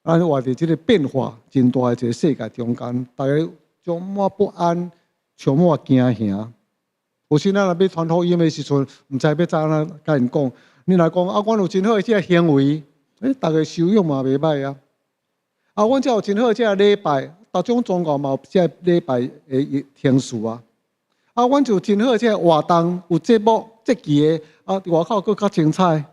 咱活佇這個變化真大的一個世界中間，大家充滿不安，充滿驚嚇。有時咱若欲傳福音的時陣，毋知欲怎樣共𪜶講。你若講啊，阮有真好的這个行為，欸，逐家修養嘛袂䆀啊。啊，阮遮有真好的這个禮拜，逐種宗教嘛有這个禮拜的程序啊。啊，阮就有真好的這个活動，有節目、節期的，啊，外口閣較精彩。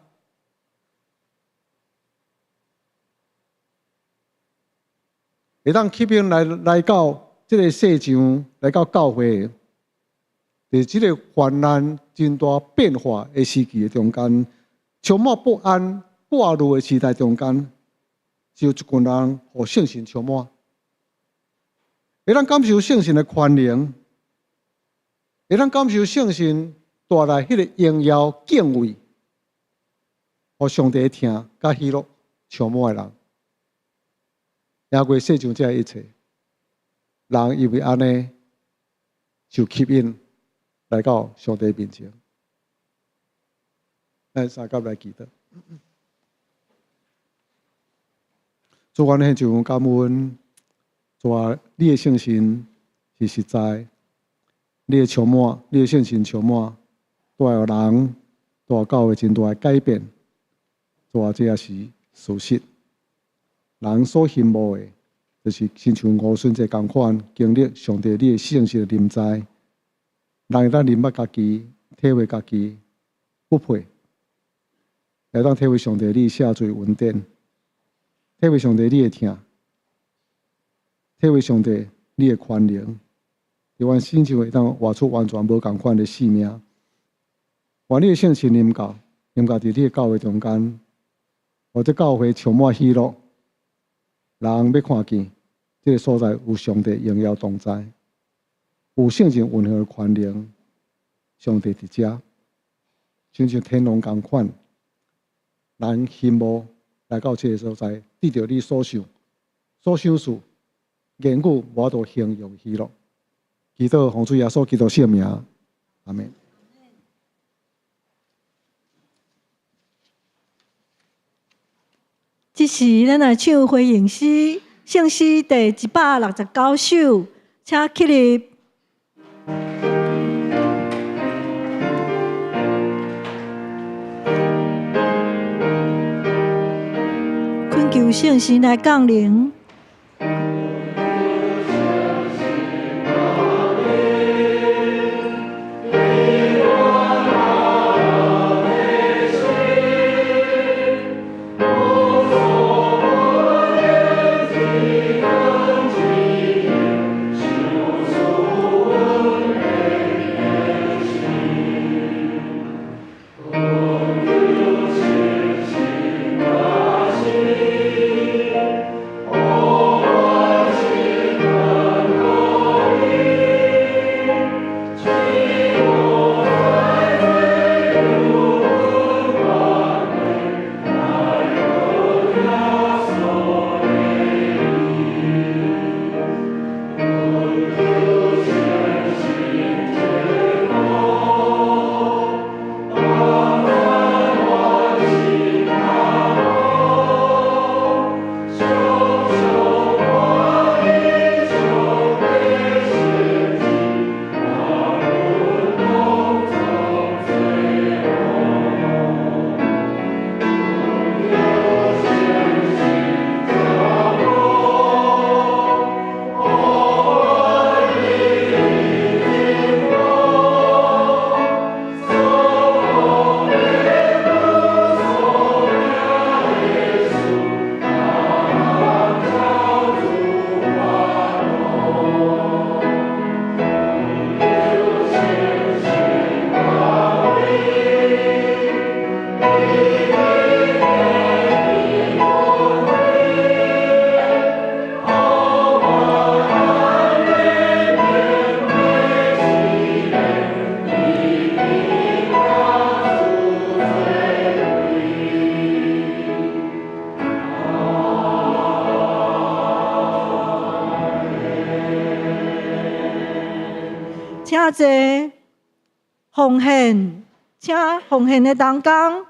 會當吸引來到這个世上，來到教會，佇這個患難真大變化的時期的中間，充滿不安、掛慮的時代中間，是有一群人予聖神充滿，會當感受聖神的寬容，會當感受聖神帶來彼个榮耀敬畏，予上帝疼佮喜樂充滿的人，贏過世上這一切，人因為按呢受吸引來到上帝面前。咱三甲來祈禱。主，阮獻上感恩，主啊，你的聖神是實在，你的充滿，你的聖神充滿，帶予人，帶予教會真大的改變。主啊，這也是事實。人所羨慕的，就是親像吳孫這仝款經歷上帝你的聖神的臨在，人會當認捌家己，體會家己不配，會當體會上帝你赦罪恩典，體會上帝你的疼，體會上帝你的寬容，佇阮身上會當活出完全無仝款的生命。願你的聖神臨到，臨到佇你的教會中間，予這教會充滿喜樂。人欲看見這个所在有上帝榮耀同在，有聖神溫和的寬容，上帝佇遮，親像天堂仝款，人希望來到這个所在，得著你所想、所想事，言語無法度形容喜樂。祈禱奉主耶穌基督聖名，阿們。這時，咱來唱回應詩，聖詩第169首，請起立。懇求聖神來降臨。請坐。奉獻，請奉獻的同工。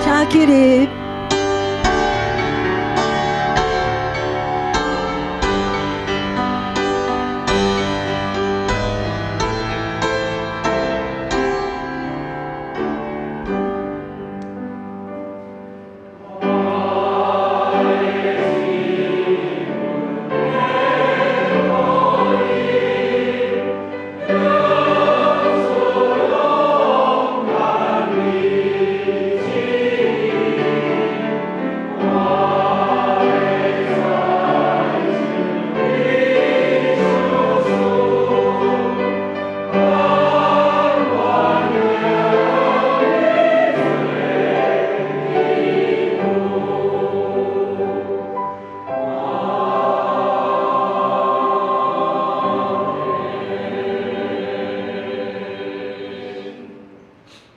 請起立。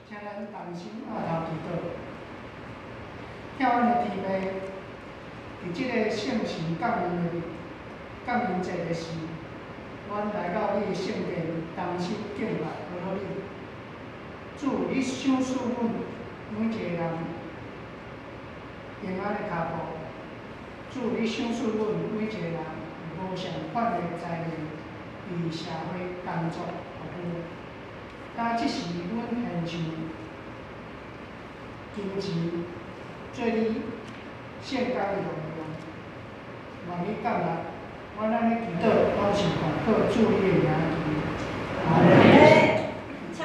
請咱同心徛頭祈禱。疼阮的天父，佇這个聖神降臨的降臨節的時，阮來到你的聖殿，同心敬拜阿羅你。主，你賞賜阮每一个人平安的跤步。主，你賞賜阮每一个人無相款的才能，佇社會工作服務。今這時，阮獻上金錢，做你聖工的榮耀，願你接納。阮按呢祈禱，攏是奉靠主你的名求。阿們。請坐。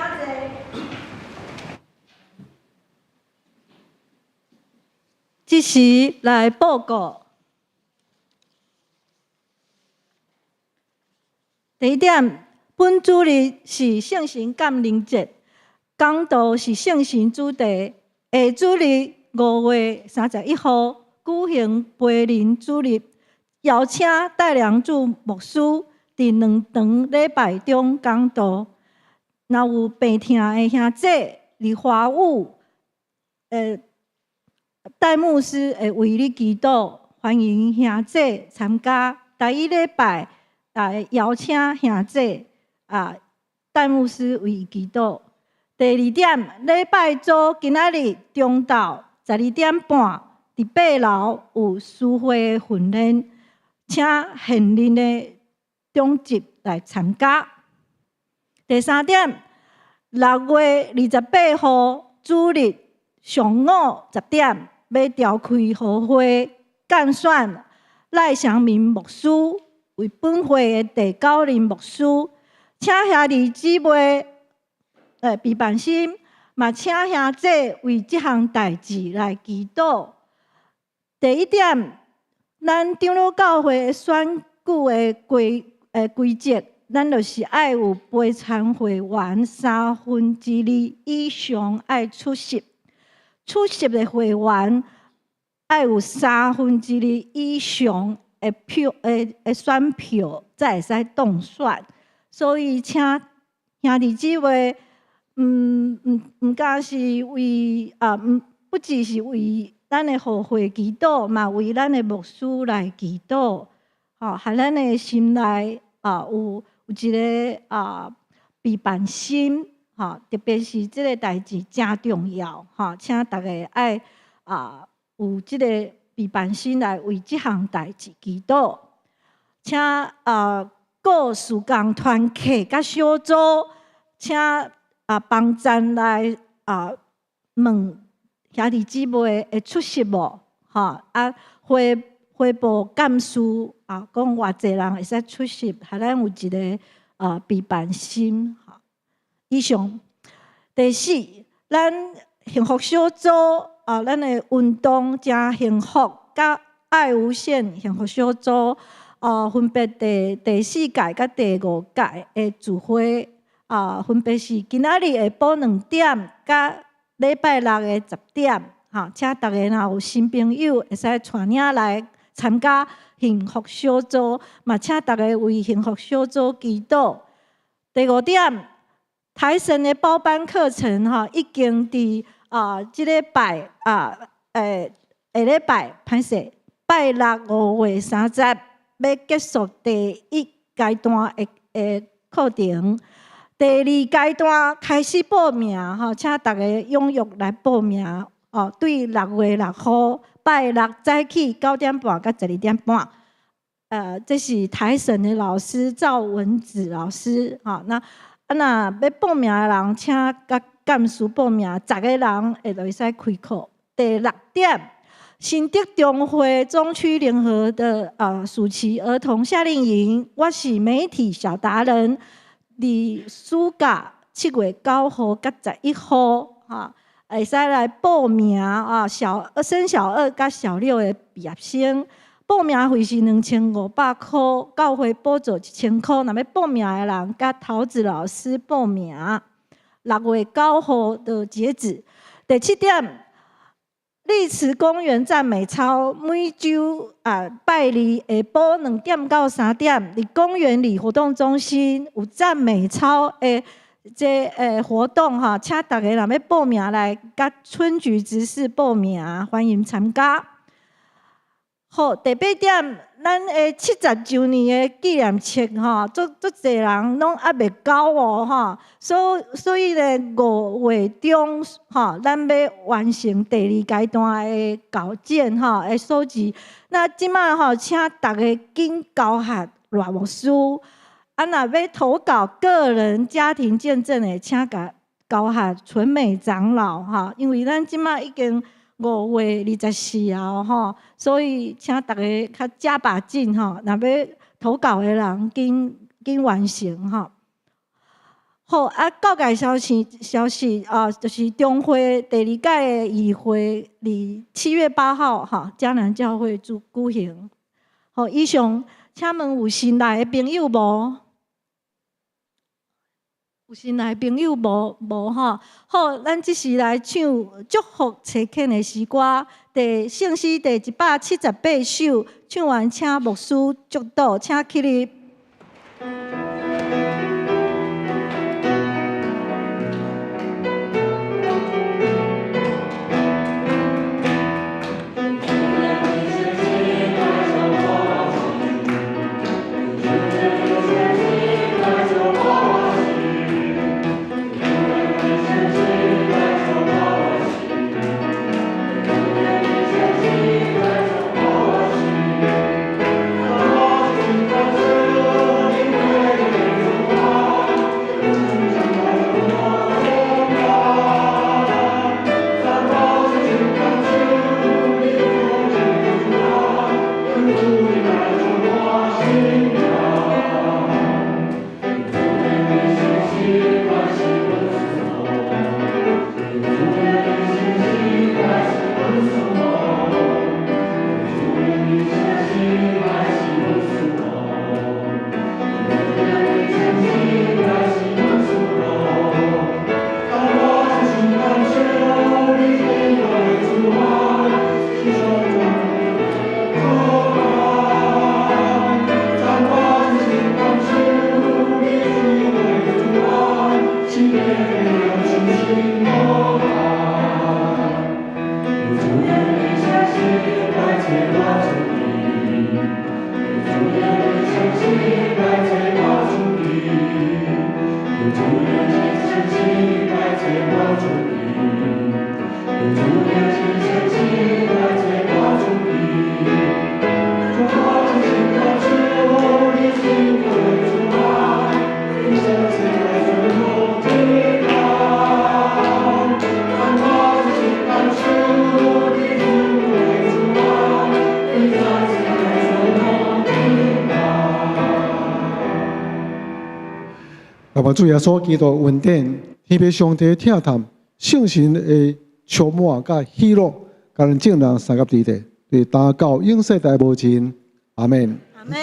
這時來報告。第一點，本主日是聖神降臨節，講道是聖神主題。下主日5月31號舉行培靈主日，邀請戴良柱牧師佇兩場禮拜中講道。若有病痛的兄弟佇華武，戴牧師會為你祈禱，歡迎兄弟參加。第一禮拜啊，邀請兄弟啊，戴牧師為伊祈禱。第二點，禮拜組今仔日中晝12點半，佇八樓有司會的訓練，請現任的長執來參加。第三點，6月28號主日上午10點，欲召開和會，揀選賴祥明牧師為本會的第九任牧師，請兄弟姊妹備辦心，嘛請兄弟為這項代誌來祈禱。第一點，咱長老教會的選舉的規則，咱就是愛有陪參會員2/3以上愛出席，出席的會員愛有2/3以上的票的選票，才會使當選。所以請兄弟姊妹毋敢是為啊，毋不只是為咱的後會祈禱，嘛為咱的牧師來祈禱，吼，予咱的心內啊有一个備辦心，吼，特別是這个代誌誠重要，吼，請大家愛有這个備辦心來為這項代誌祈禱，請各事工團契佮小組，請幫贊來問兄弟姊妹會出席無？吼啊，回報幹事啊，講偌濟人會使出席，予咱有一个備辦心。以上。第四，咱幸福小組啊，咱的運動誠幸福，佮愛無限幸福小組啊，分別第四屆佮第五屆的聚會啊，分別是今仔日下晡2點，佮禮拜六的10點，哈，請大家若有新朋友會使帶領來參加幸福小組，嘛請大家為幸福小組祈禱。第五點，台神的包班課程哈，已經佇這禮拜啊，下禮拜歹勢，拜六5月30欲結束第一階段的課程。第二階段開始報名吼，請大家踴躍來報名哦。對6月6號拜六早起9點半到12點半。這是台神的老師趙文子老師吼。那啊，若欲報名的人，請佮幹事報名，10個人會就會使開課。第六點，新竹中會中區聯合的暑期兒童夏令營，我是媒體小達人。佇暑假7月9號佮11號，哈，會使來報名啊！升小二佮小六的畢業生，報名費是2500箍，教會補助1000箍。若欲報名的人，佮桃子老師報名，6月9號就截止。第七點，麗池公園讚美操每週拜二下晡2點到3點，佇公園裡活動中心有讚美操的這活動哈，請大家若欲報名來佮春菊執事報名，歡迎參加。好，第八點，咱的70週年的紀念冊吼，足濟人攏猶未交哦吼，所以咧5月中吼，咱欲完成第二階段的稿件吼，的收集。那這擺吼，請大家緊交予賴牧師。啊，若欲投稿個人家庭見證的，請共交予純美長老哈，因為咱這擺已經5月24號吼，所以請大家較加把勁吼，若欲投稿的人緊緊完成吼。好啊，告解消息啊，就是中會第二屆的議會，佇7月8號哈，迦南教會主舉行。好，以上，請問有新來的朋友無？有新來朋友無？無吼。好，咱這時來唱祝福齊懇的詩歌，第聖詩第178首，唱完請牧師祝禱，請起立。主的圣神來做我主意，求主的聖神來做我主意。主我真心感受你心的慈愛，你聖神來做我平安。讓我真心感受你心的慈愛，你聖神來做我平安。但願主耶穌基督恩典，天父上帝疼惜，聖神的充滿佮喜樂，佮咱眾人相佮佇咧，直到永世代無盡。阿門。阿門。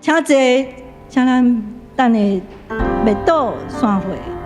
請坐，請咱等下默禱散會。